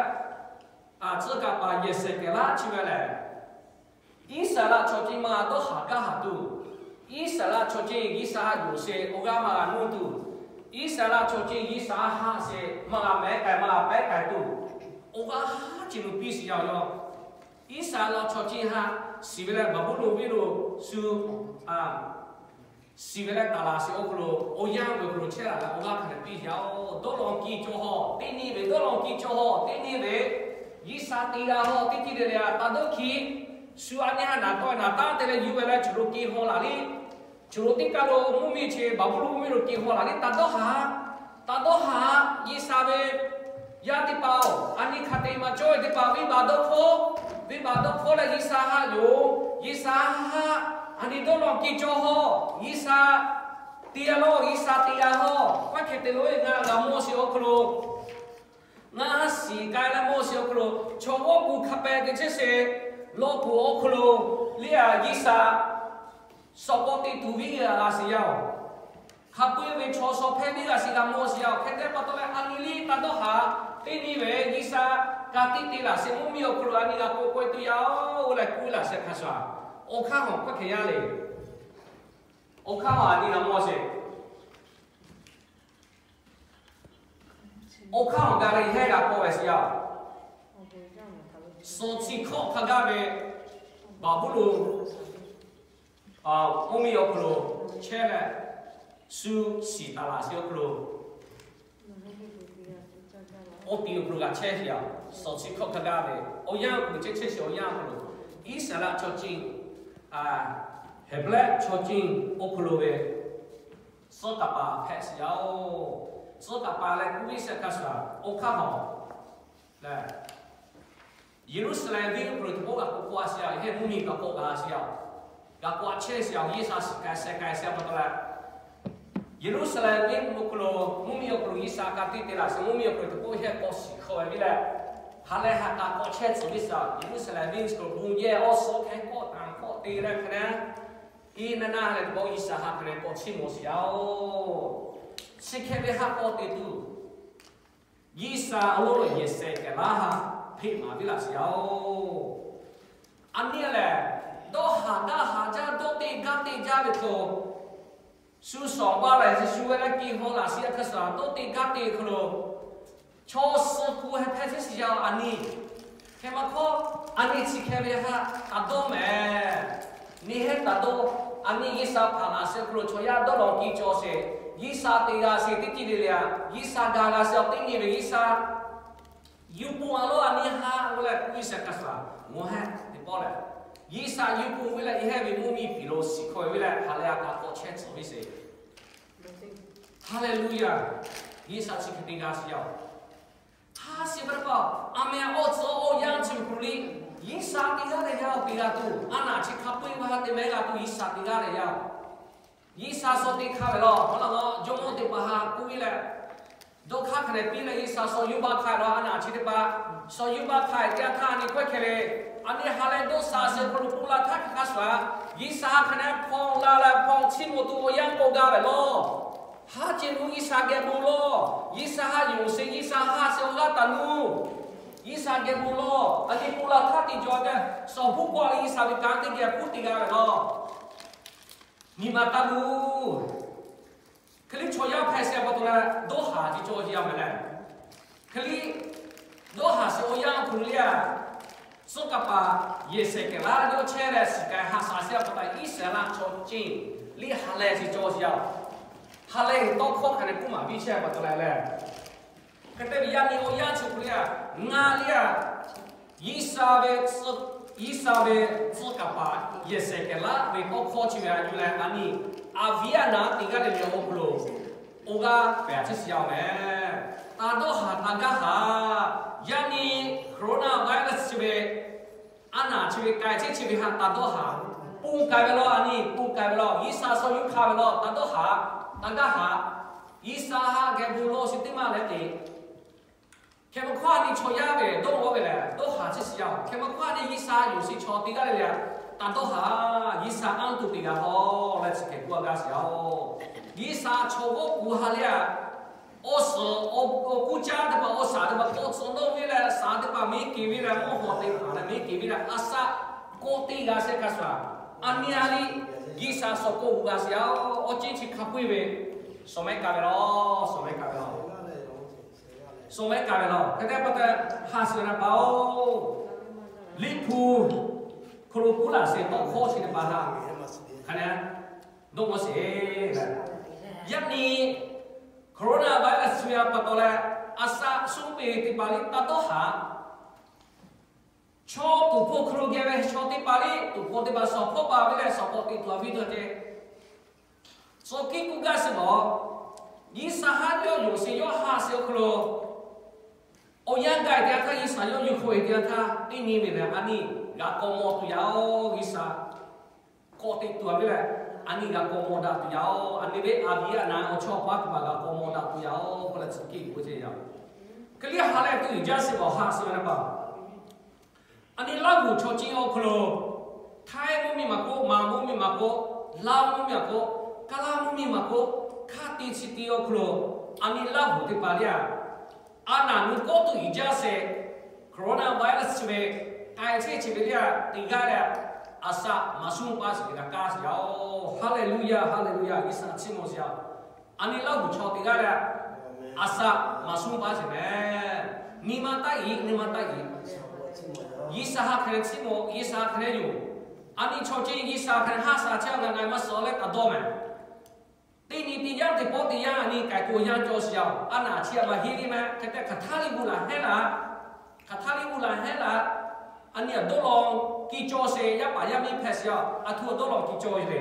tcuh kaˍ paˍ yehˬ shehˍ kehˬ laˇ chi ve lehˬ, Iˉsaˍreˍlaˆ chaw ceuˬ maˇ dawˇ haˍ gaˇ haˍ tuˬ, Iˉsaˍreˍlaˆ chaw ceuˬ G'uiˬsha haꞈ yuˬ sheˍ awˬ g'aˇ maˇ g'a nuˇ tuˬ, Iˉsaˍreˍlaˆ chaw ceuˬ G'uiˬsha haꞈ sheˍ maˇ g'a mehˉ k'ai maˇ g'a pehˉ k'ai tuˬ, awˬ g'aˇ haˉ chi lo piˇ sheˍ yaˇ oˬ. Iˉsaˍreˍlaˆ chaw ceuˬ haꞈ shiˍ ve leh Baˍbuˍlonˍ venˇ lo shu shiˍ ve leh taˍ laˬ sheˍ awˬ hk'aw lo, awˬ yanˇ ve awˬ hk'aw lo chehˇ laˬ leh awˬ g'aˇ hk'a dehꞈ piˇ yaˇ oˬ. Dawˇ law kiˇ cawˇ hawˇ teˇ nyi ve, dawˇ law kiˇ cawˇ hawˇ teˇ nyi ve, G'uiˬsha te g'a hawˇ teˇ ceuˬ le le a taˇ dawˇ hkiˇ. Shu a nyi haꞈ naˍ tawˆ naˍ taˉ te leh yuˬ ve leh chi lo keh haw laˬ le. Chi lo teˇ kaˆ lo mvuhˇmiˬ chi Baˍbuˍlonˍ mvuhˇmiˬ lo keh haw laˬ le, taˇ dawˇ haˍ, taˇ dawˇ haˍ. G'uiˬsha ve yaˇ teˇ hpaˍ oˬ, a nyi hk'a te maˇ cawˇ ve teˇ hpaˍ venˇbaˆ dawˇ hk'awˇ, venˇbaˆ dawˇ hk'awˇ leh G'uiˬsha haꞈ yoˬ. G'uiˬsha haꞈ, a nyi dawˇ law kiˇ cawˇ hawˇ, G'uiˬsha te g'a lawˇ, G'uiˬsha te g'a hawˇ, maˇ hk'e te lo e ngaˬ g'a mawˇ sheˍ awˬ hk'aw lo, ngaˬ haˉ shiˍ k'ai leh mawˇ sheˍ awˬ hk'aw lo, chaw g'awˇ kuˬ hk'a pehꞈ te chehˇ sheˍ, law kuˬ awˬ hk'aw lo, liˇ a G'uiˬsha shawˍ k'awꞈ te tuˬ viˇ g'a sheˍ yaˇ oˬ. Hk'a peu-eˬ ve chaw shawˍ hpehˇ viˇ g'a sheˍ g'a mawˇ sheˍ yaˇ oˬ. Hk'e te pa taw leh a nyi liˇ taˇ dawˇ haˍ, teˇ nyi ve G'uiˬsha ka tiꞈ te laˬ sheˍ mvuhˇmiˬ awˬ hk'aw lo a nyi g'a k'oˆ k'oˆ e tuˬ yaˇ oˬ leh k'oˆ laˬ sheˍ hk'a shuˍ, awˬ hk'aˇ hawˬ hkawehˇ hkeh yaˇ le. Awˬ hk'aˇ hawˬ a nyi g'a mawˇ sheˍ. Awˬ hk'aˇ awˬ ga leh hehnˇ g'a k'awꞈ ve sheˍ yaˇ oˬ. Shawˍ chi hkawˆ hk'a gaˇ ve Baˍbuˍlonˍ mvuhˇmiˬ awˬ hk'aw lo chehˇ leh, shu shiˍ taˍ laˬ sheˍ awˬ hk'aw lo, awˬ tiꞈ awˬ hk'aw lo g'a chehˇ sheˍ yaˇ oˬ. Shawˍ chi hkawˆ hk'a gaˇ ve awˬ yanˇ awˬ hk'aw lo chehˇ chehˇ sheˍ awˬ yanˇ awˬ hk'aw lo, Iˉsaˍreˍlaˆ chaw ceuˬ, Heˍbrehˇ chaw ceuˬ awˬ hk'aw lo ve tcuhˉ kaˍ paˍ hpehꞈ sheˍ yaˇ oˬ. Tcuhˉ kaˍ paˍ leh k'oˆ viˇ sheˍ hk'a shuˍ, awˬ hk'aˇ hawˬ lehˬ, Yeˍruˆsaˍlehnˍ venˇ awˬ hk'aw lo teˇ pawˆ g'a k'awꞈ k'oˆ a sheˍ yaˇ, hehnˇ mvuhˇmiˬ g'a k'awꞈ g'a sheˍ yaˇ, g'a k'awꞈ chehˇ sheˍ yaˇ, G'uiˬsha shiˍ k'ai sheh k'ai sheˍ pa taw leh, Yeˍruˆsaˍlehnˍ venˇ awˬ hk'aw lo, mvuhˇmiˬ awˬ hk'aw lo G'uiˬsha ka tiꞈ te laˬ sheˍ, mvuhˇmiˬ awˬ hk'aw lo teˇ pawˆ hehnˇ k'awꞈ shiˍ hk'awꞈ ve viˇ leh, ha leh ha k'a k'awꞈ chehˇ tcuh viˇ sheˍ yaˇ, Yeˍruˆsaˍlehnˍ venˇ awˬ hk'aw lo bon yehˬ awˬ suhˍ hk'e k'awꞈ tanˬ k'awꞈ te leh hk'e leh, iˉ naˆ naˆ leh teˇ pawˆ G'uiˬsha ha hk'e leh k'awꞈ chehˇ mawˬ sheˍ yaˇ oˬ. Chi hk'e ve ha k'awꞈ te tuˬ, G'uiˬsha awˬ lonˉ lo yehˬ shehˍ kehˬ laˇ ha hpeꞈ maˍ viˇ laˬ sheˍ yaˇ oˬ. A nyi lehˬ, dawˇ haˍ gaˇ haˍ jaˇ, dawˇ te gaˇ te jaˇ ve hk'aw, shu shawˍ baˆ lehˬ shu ve leh keh haw laˬ sheˍ yaˇ hk'a shuˍ, dawˇ te gaˇ te hk'aw lo, chaw suh ku heh hpehˇ chehˇ sheˍ yaˇ a nyi. Hk'e maˇ hk'awˇ, a nyi chi hk'e ve ha taˇ dawˇ mehˍ. Nyi hehnˇ taˇ dawˇ. A nyi G'uiˬsha hpanˍ laˬ sheˍ hk'aw lo chaw yaˇ dawˇ law kiˇ cawˬ sheˍ, G'uiˬsha te g'a sheˍ teˇ ceuˬ le le a, G'uiˬsha ga g'a sheˍ teˇ nyi ve G'uiˬsha yuˬ pon a lawˉ a nyi ha g'aw leh k'oˆ viˇ sheˍ hk'a shuˍ, ngaˬ hehnˇ teˇ pawˆ lehˬ, G'uiˬsha yuˬ pon viˇ leh, yehˇ ve mvuhˇmiˬ piˍ lo shiˍ hkawꞈ e viˇ leh, ha leh ha k'a k'awꞈ chehˇ tcuh viˇ sheˍ. Haˍleˍluˇyaˬ. G'uiˬsha chi hk'e te g'a sheˍ yaˇ oˬ. Hk'a shuˍ ve teˇ hpaˍ, a meh awˬ tcuhˉ awˬ yanˇ chi ve hk'aw lo liˇ G'uiˬsha te g'aˇ leh yaˇ-oˬ, te g'a tuˬ, a naˬ chi hk'a peu-eˬ maˇ ha te mehˉ g'a tuˬ G'uiˬsha te g'aˇ leh yaˇ-oˬ. G'uiˬsha suh te hk'a ve law, maˇ law, jawˇmawˇ teˇ hpaˍ ha k'oˆ ve leh, dawˇ hk'aˇ hk'a dehꞈ piˇ leh G'uiˬsha suh yuˇ baˆ hk'a ve law, a naˬ chi teˇ hpaˍ suh yuˇ baˆ hk'a ve teˇ yanˇ htaˇ a nyi hkawehˇ hkeh ve, a nyi ha leh dawˇ sha suh hk'aw lo k'oˆ la htaˇ hk'aˬ hk'e shuˍ-a, G'uiˬsha hk'a dehꞈ hpawnˬ la leh hpawnˬ chiˇ mvuh tuˬ awˬ yanˇ k'awꞈ gaˇ ve law. Haˉ ceˬ lo G'uiˬsha geh bon lawˬ. G'uiˬsha ha yonˍ sheˍ, G'uiˬsha ha sheˍ awˬ g'aˇ taˍ nuˇ. G'uiˬsha geh bon lawˬ. A nyi k'oˆ la htaˇ te jaw ve, shawˍ hpuˇ k'oˆ ve G'uiˬsha ve kanˉ teˇ geh hpuˇ te g'a ve law. Nyi ma taˇ luˬ. Hk'e liˇ chaw yaˇ hpehꞈ sheˍ pa taw leh dawˇ haˍ ce cawˬ ce yaˇ mehˍ leh, hk'e liˇ dawˇ haˍ sheˍ awˬ yanˇ hk'aw lo le-a, tcuh kaˍ paˍ yehˬ shehˍ kehˬ laˇ yawˇ chehˇ leh shiˍ k'ai haꞈ shaˍ sheˍ pa taw Iˉsaˍreˍlaˆ chaw ceuˬ liˇ ha leh ce cawˬ ce yaˇ-oˬ. Ha leh tawˇ hkawˇ hk'a dehꞈ k'oˆ maˍ piˇ chehˇ pa taw leh leh, hk'e te ve yaˇ nyi awˬ yanˇ chi hk'aw lo le-a, ngaˬ le-a, Iˉsaˍreˍlaˆ, Iˉsaˍreˍlaˆ tcuh kaˍ paˍ yehˬ shehˍ kehˬ laˇ ve tawˇ hkawˇ chi ve a yuˬ leh a nyi, a viˉ a naˍ teˇ g'aˇ le le awˬ hk'aw lo awˬ g'aˇ pehˬ chehˇ shiˍ yaˇ-oˬ mehˍ. Taˍ dawˇ haˍ taˍ gaˇ haˍ. Yaˇ nyi coronavirus chi ve a naˍ chi ve k'ai chehˇ chi ve htaꞈ taˍ dawˇ haˍ. Ponˬ k'ai ve law, a nyi ponˬ k'ai ve law, G'uiˬsha suh yuˇ hk'a ve law, taˍ dawˇ haˍ, taˍ gaˇ haˍ. G'uiˬsha ha geh bon lawˬ sheˍ teˇ maˇ leh te. Hk'e ma hkawˇ a nyi chaw yaˇ ve dawˇ g'awˇ ve lehˬ dawˇ haˍ chehˇ shiˍ yaˇ-oˬ. Hk'e ma hkawˇ a nyi G'uiˬsha yonˍ sheˍ chaw teˇ g'aˇ le le-a, taˍ dawˇ haˍ. G'uiˬsha anˇ tuˬ te g'a haw leh chi hk'e k'oˆ a gaˇ shiˍ yaˇ-oˬ. G'uiˬsha chaw g'awˇ kuˬ ha le-a, awˬ suhˍ awˬ kuˇ caˇ teˇ hpaˍ awˬ shaˍ teˇ hpaˍ k'awꞈ tcuh dawˇ ve leh shaˍ teˇ hpaˍ meˉ kehˬ ve leh mvuhˇ hawˬ teˇ hpaˍ leh meˉ kehˬ ve leh a shaꞈ k'awꞈ te g'a sheˍ hk'a shuˍ-a, a nyi a liˇ G'uiˬsha suh k'awꞈ g'a sheˍ yaˇ-oˬ. Awˬ ceˇ chi hk'a peu-eˬ ve suh mehˉ k'ai ve law, suh mehˉ k'ai ve law. Suh mehˉ k'ai ve law. Hk'e te pa taw, haꞈ shiˍ ve na paˍ-oˬ, Liꞈ hpu hk'aw lo k'oˆ laˬ sheˍ tawˇ hkawˇ chi teˇ hpaˍ htaꞈ hk'a dehꞈ dawˇ g'awˇ sheˍ. Yaˇ nyi coronavirus chi ve pa taw leh, a shaꞈ suh peˬ teˇ hpaˍ liˇ taˍ dawˇ haˍ. Chaw tuˍ hkawˇ hk'aw lo geh ve chaw teˇ hpaˍ liˇ tuˍ hkawˇ teˇ hpaˍ shawˍ hpawˇ pa ve leh shawˍ hpawˇ teꞈ tuˬ a viˉ dawˇ ceh. Suh kiˇ k'oˆ gaˇ sheˍ lawˬ. G'uiˬsha haˉ yawˇ yonˍ sheˍ yawˇ ha sheˍ awˬ hk'aw lo awˬ yanˇ gaˬ teˇ yanˇ htaˇ, G'uiˬsha yawˇ yuˬ hk'oˆ ve teˇ yanˇ htaˇ, teˇ nyi ve lehˬ a nyi g'a k'awꞈ mawˬ tuˬ yaˇ-oˬ. G'uiˬsha k'awꞈ teꞈ tuˬ a viˉ leh, a nyi g'a k'awꞈ mawˬ daꞈ tuˬ yaˇ-oˬ. A nyi ve a viˉ a naˍ awˬ chawˇ paˍ teˇ hpaˍ g'a k'awꞈ mawˬ daꞈ tuˬ yaˇ-oˬ k'oˆ leh tcuh kiˇ k'oˆ ceh yaˇ. Hk'e liˇ ha leh tuˬ uiˍ jaˇ sheˍ lawˬ, haꞈ shiˍ ve na paˍ. A nyi Laˇhuˍ chaw ceuˬ awˬ hk'aw lo, Htaiˇ mvuhˇmiˬ maˇ k'oˆ, Manˍ mvuhˇmiˬ maˇ k'oˆ, Laˇ mvuhˇmiˬ maˇ k'oˆ, Kaˇ laˇ mvuhˇmiˬ maˇ k'oˆ, hk'a te chi te awˬ hk'aw lo, a nyi Laˇhuˍ teˇ hpaˍ liˇ-a, a naˍ nu kawˆ tuˬ uiˍ jaˇ sheˍ, coronavirus chi ve k'ai chehˇ chi ve liˇ-a, teˇ g'aˇ leh a shaꞈ maˍ suhˉ paˇ sheˍ ve g'a kaˇ sheˍ yaˇ-oˬ. Haˍleˍluˇyaˇ, haˍleˍluˇyaˇ, G'uiˬsha chiˇ mvuh sheˍ yaˇ. A nyi Laˇhuˍ chaw teˇ g'aˇ leh a shaꞈ maˍ suhˉ paˇ sheˍ mehˍ. Nyi ma taˇ iˍ, nyi ma taˇ iˍ. G'uiˬsha ha hk'e leh chiˇ mvuh, G'uiˬsha ha hk'e leh yoˬ. A nyi chaw ceuˬ G'uiˬsha hk'e leh haˉ shaˍ chehˇ a ngaˬ ngaˬ maˇ suh leh taˍ dawˇ mehˍ. Teˇ nyi teˇ yanˇ teˇ pawˆ teˇ yanˇ a nyi k'ai tuˬ yanˇ cawˬ sheˍ yaˇ. A naˍ chi a maˇ heˆ liˇ mehˍ. Hk'e te hk'aˬ htaˇ liˇ g'uˇ laˬ hehnˉ laˇ, hk'aˬ htaˇ liˇ g'uˇ laˬ hehnˉ laˇ. A nyi a dawˇ law kiˇ cawˬ sheˍ, yaˇ paˍ yaˇ miˇ hpehꞈ sheˍ yaˇ. A htoꞈ a dawˇ law kiˇ cawˬ le.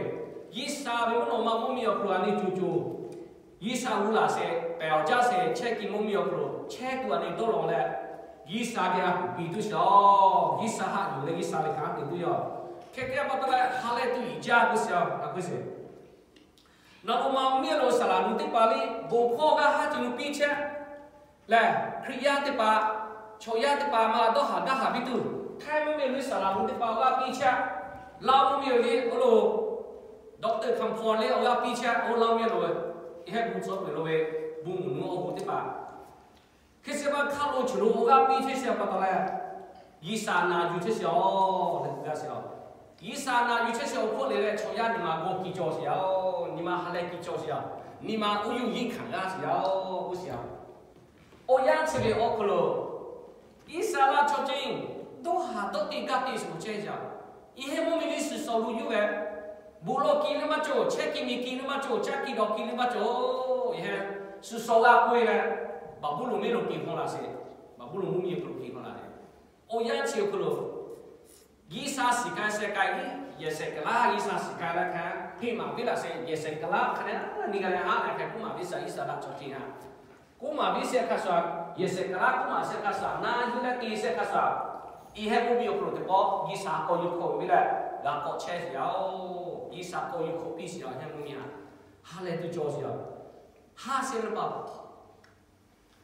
G'uiˬsha ve mvuhˇ naw ma mvuhˇmiˬ awˬ hk'aw lo a nyi co co G'uiˬsha g'uˇ laˬ sheˍ, pehˬ awˬ jaˇ sheˍ, chehˇ kiˇ mvuhˇmiˬ awˬ hk'aw lo chehˇ tuˬ a nyi dawˇ law leh, G'uiˬsha ve a kuˬ piˇ tuˬ sheˍ-oˬ. G'uiˬsha haꞈ yuˬ leh G'uiˬsha ve kanˉ te tuˬ yaˇ. Hk'e te pa taw leh ha leh tuˬ uiˍ jaˇ k'oˆ sheˍ-a, a k'oˆ sheˍ. Naˍ lo ma mvuhˇmiˬ lo saˍ laˍ nu teˇ hpaˍ liˇ bon hkawˇ g'aˇ haˉ ceuˬ lo piˇ chehˇ lehˬ, Hkriꞈ yaˇ teˇ hpaˍ, chaw yaˇ teˇ hpaˍ maˇ dawˇ haˍ gaˇ haˍ piˇ tuˬ, Htaiˇ mvuhˇmiˬ liˇ saˍ laˍ nu teˇ hpaˍ awˬ g'aˇ piˇ chehˇ, Laˇ mvuhˇmiˬ liˇ awˬ lo Doctor Kaˍ hpaw liˇ awˬ g'aˇ piˇ chehˇ, oˇ Laˇ mvuhˇmiˬ lo hehˉ gu tcuh peuˬ lo ve bon mvuhˇ awˬ hoꞈ teˇ hpaˍ hk'e sheˍ ma hk'a lo chi lo awˬ g'aˇ piˇ chehˇ sheˍ pa taw leh, G'uiˬsha naˍ yuˬ chehˇ sheˍ-oˬ leh g'a sheˍ-a. G'uiˬsha naˍ yuˬ chehˇ sheˍ awˬ hk'oˆ le leh chaw yaˇ nyi ma g'awˇ kiˇ cawˬ sheˍ-a. Nyi ma ha leh kiˇ cawˬ sheˍ-a. Nyi ma uˉ yuˬ yiˇ hkanˍ g'aˇ sheˍ-a. Uˉ sheˍ-a. Awˬ yanˇ chi ve awˬ hk'aw lo Iˉsaˍreˍlaˆ chaw ceuˬ dawˇ haˍ dawˇ te gaˇ te sheˍ-oˬ chehˇ sheˍ-a. Iˉ heˆ mvuhˇmiˬ liˇ suhˍ shawˍ lo yuˬ ve, bon lawˬ kiˇ liˇ maˇ cawˬ, chehˇ kiˇ miˬ kiˇ liˇ maˇ cawˬ, caˇ kiˇ dawˬ kiˇ liˇ maˇ cawˬ. Iˉ heˆ suhˍ shawˍ g'a k'oˆ-e leh, Baˍbuˍlonˍ mehˆ lo kiˇ hawˇ laˬ sheˍ. Baˍbuˍlonˍ mvuhˇmiˬ awˬ hk'aw lo kiˇ hawˇ laˬ sheˍ. Awˬ yanˇ chi awˬ hk'aw lo G'uiˬsha shiˍ k'ai sheh k'ai, yehˬ shehˍ kehˬ laˇ G'uiˬsha shiˍ k'ai leh hk'e, hpeꞈ maˍ viˉ laˬ sheˍ, yehˬ shehˍ kehˬ laˇ hk'e leh, nyi g'a leh haˉ leh hk'e k'oˆ maˍ viˉ sheˍ Iˉsaˍreˍlaˆ chaw ceuˬ htaꞈ. K'oˆ maˍ viˉ sheˍ hk'a shuˍ, yehˬ shehˍ kehˬ laˇ k'oˆ maˍ sheˍ hk'a shuˍ, na yuˬ leh te sheˍ hk'a shuˍ, Iˉ hehˉ mvuhˇ miˬ awˬ hk'aw lo teˇ pawˆ G'uiˬsha k'awꞈ yuˬ hk'awꞈ ve leh g'a k'awꞈ chehˇ sheˍ yaˇ-oˬ. G'uiˬsha k'awꞈ yuˬ hk'awꞈ piˇ sheˍ yaˇ, iˉ hehˉ mvuhˇ miˬ a, ha lehˬ tuˬ cawˬ sheˍ yaˇ. Ha sheˍ ve pa taw,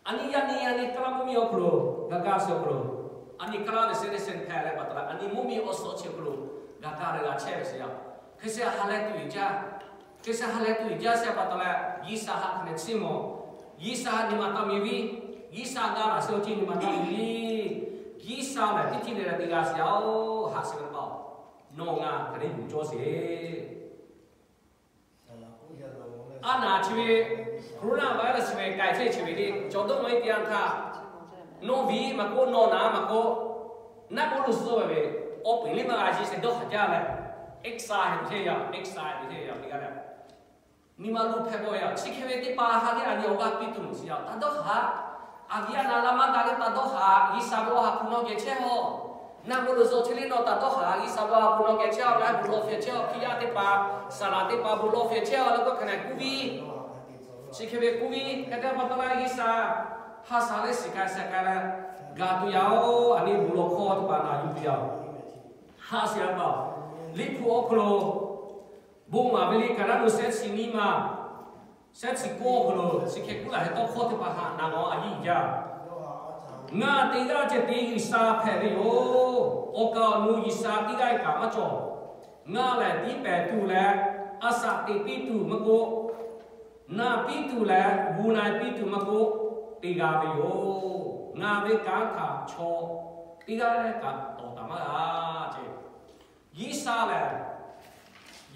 a nyi yaˇ nyi yaˇ nyi kaˇ laˇ mvuhˇ miˬ awˬ hk'aw lo g'a kaˇ sheˍ awˬ hk'aw lo, a nyi kaˇ laˇ ve sehˉ teˇ sehˉ hpehꞈ leh pa taw leh a nyi mvuhˇ miˬ awˬ suhˍ chi awˬ hk'aw lo g'a kaˇ leh g'a chehˇ ve sheˍ yaˇ. Hk'e sheˍ ha lehˬ tuˬ jaˇ, hk'e sheˍ ha lehˬ tuˬ jaˇ sheˍ pa taw leh G'uiˬsha ha hk'aˬ nehˬ chiˇ mvuh, G'uiˬsha nyi ma taˇ miˬ viˉ, G'uiˬsha ga laˬ sheˍ awˬ ceuˬ nyi ma taˇ miˬ viˉ, G'uiˬsha lehˬ teˇ ceuˬ le le teˇ g'aˇ sheˍ yaˇ-oˬ. Ha sheˍ ve pa taw, nawˬ ngaˬ hk'aˬ nehˬ yuˬ cawˇ sheˍ. A naˬ chi ve, coronavirus chi ve k'ai chehˇ chi ve le, chaw dawˇ nawˇ iˉ teˇ yanˇ htaˇ, nawˬ viˉ maˇ k'oˆ, nawˬ naˍ maˇ k'oˆ, naˆ k'oˆ lo suh ve, awˬ peˍ liˇ maˇ g'a jiˇ sheˍ dawˇ haˍ jaˇ leh, exercise ve chehˇ yaˇ, exercise ve chehˇ yaˇ teˇ g'aˇ leh, nyi ma luˬ hpehꞈ bawˬ ve yaˇ. Chi hk'e ve teˇ hpaˍ ha lehˬ a nyi awˬ g'aˇ piˇ tuˬ mvuhˇ sheˍ yaˇ, taˇ dawˇ haˍ. A viˉ a naˍ laˇ maˇ ga leh taˇ dawˇ haˍ. G'uiˬsha ve awˬ ha hpu nawˬ geh chehˇ hawˬ. Naˆ k'oˆ lo suh chehˇ le nawˬ taˇ dawˇ haˍ. G'uiˬsha ve awˬ ha hpu nawˬ geh chehˇ hawˬ, g'a bon lawˇ fehꞈ chehˇ hawˬ, hkiˇ yaˇ teˇ hpaˍ, saˍ laꞈ teˇ hpaˍ bon lawˇ fehꞈ chehˇ hawˬ leh k'oˆ hk'aˬ nehˬ k'oˆ piˇ. Chi hk'e ve k'oˆ piˇ hk'e te pa taw leh G'uiˬsha ha sha leh shiˍ k'ai shehˍ k'ai leh, ga tuˬ yaˇ-oˬ, a nyi bon lawˇ hkawˇ teˇ hpaˍ naˬ yuˬ tuˬ yaˇ-oˬ. Ha sheˍ a pa, Liꞈ hpu awˬ hk'aw lo bon maˍ ve liꞈ kaˍ naˆ lo shehˉ chi nyiˇ maˬ, shehˉ chi k'awˇ awˬ hk'aw lo chi hk'e k'oˆ laˬ hk'e tawˇ hkawˇ teˇ hpaˍ htaꞈ naˬ g'a a yiˇ jaˇ. Ngaˬ teˇ g'aˇ ceh tiˉ G'uiˬsha hpehꞈ ve yoˬ. Awˬ kaˍ awˬ nu G'uiˬsha teˇ g'aˇ kaꞈ maˇ cawˬ. Ngaˬ lehˬ tiˉ pehˍ tuˬ leh, a shaꞈ teꞈ piˇ tuˬ maˇ k'oˆ, naˬ piˇ tuˬ leh gu na piˇ tuˬ maˇ k'oˆ, teˇ g'aˇ ve yoˬ. Ngaˬ ve kanˉ htaꞈ chaw teˇ g'aˇ kaꞈ tawˍ taˍ maˇ g'a ce. G'uiˬsha lehˬ,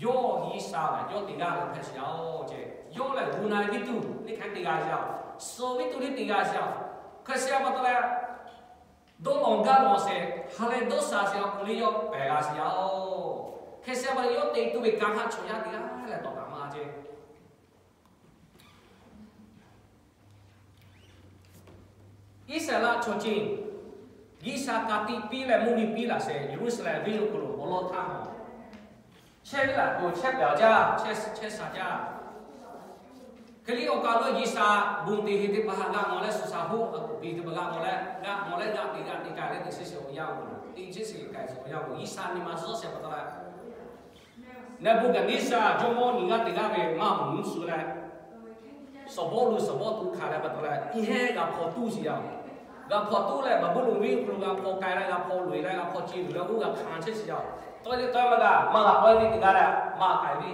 yawˇ G'uiˬsha lehˬ yawˇ teˇ g'aˇ leh hpehꞈ sheˍ yaˇ-oˬ ce. Yawˇ lehˬ gu na piˇ tuˬ teˇ hk'e teˇ g'aˇ yaˇ, suh piˇ tuˬ teˇ g'aˇ yaˇ. Hk'e sheˍ pa taw leh, dawˇ lawˬ gaˇ lawˬ sheˍ, ha lehˬ dawˇ sha sheˍ awˬ hk'aw lo yawˇ pehˬ g'a sheˍ yaˇ-oˬ. Hk'e sheˍ pa taw yawˇ te tuˬ ve kanˉ htaꞈ chaw yaˇ teˇ g'aˇ leh tawˍ taˍ maˇ g'a ce. Iˉsaˍreˍlaˆ chaw ceuˬ, G'uiˬsha ka tiꞈ piˇ leh mvuhˇ miˬ piˇ laˬ sheˍ Yeˍruˆsaˍlehnˍ venˇ awˬ hk'aw lo awˬ lawn htaˇ, chehˇ ve laˬ k'o chehˇ pehˍ jaˇ, chehˇ sha jaˇ. Hk'e liˇ awˬ kaˍ lo G'uiˬsha bon te ve teˇ hpaˍ htaꞈ g'a mawˬ leh, suˍ shaˍ hoˆ a k'oˍ piˇ teˇ hpaˍ g'a mawˬ leh, g'a mawˬ leh g'aꞈ teꞈ g'aꞈ teꞈ kaˍ leh teꞈ shiˍ shiˍ awˬ yanˇ k'o, teꞈ shiˍ shiˍ kaˍ shiˍ awˬ yanˇ k'o, G'uiˬsha nyi ma zuhˆ shehˍ pa taw leh, Neˍbuˆkaˍneˍsaˆ jawˇmawˇ nyi g'aˇ teꞈ g'aˇ ve maˇ mvuhˇ suh leh, suhˍ bawˇ luˬ suhˍ bawˇ tuˬ hkanˍ leh pa taw leh, iˉ hehˉ g'a hpaw tuˉ sheˍ yaˇ-oˬ. G'a hpaw tuˉ leh Baˍbuˍlonˍ venˇ hk'aw lo g'a hpaw k'ai leh g'a hpaw loꞈ-e leh g'a hpaw ce luˬ leh oˇ g'a hkanˍ chehˇ sheˍ yaˇ-oˬ. Tawˇ ve tawˇ maˇ g'a maˇ g'a k'awehˇ ve teˇ g'aˇ leh maˇ k'ai ve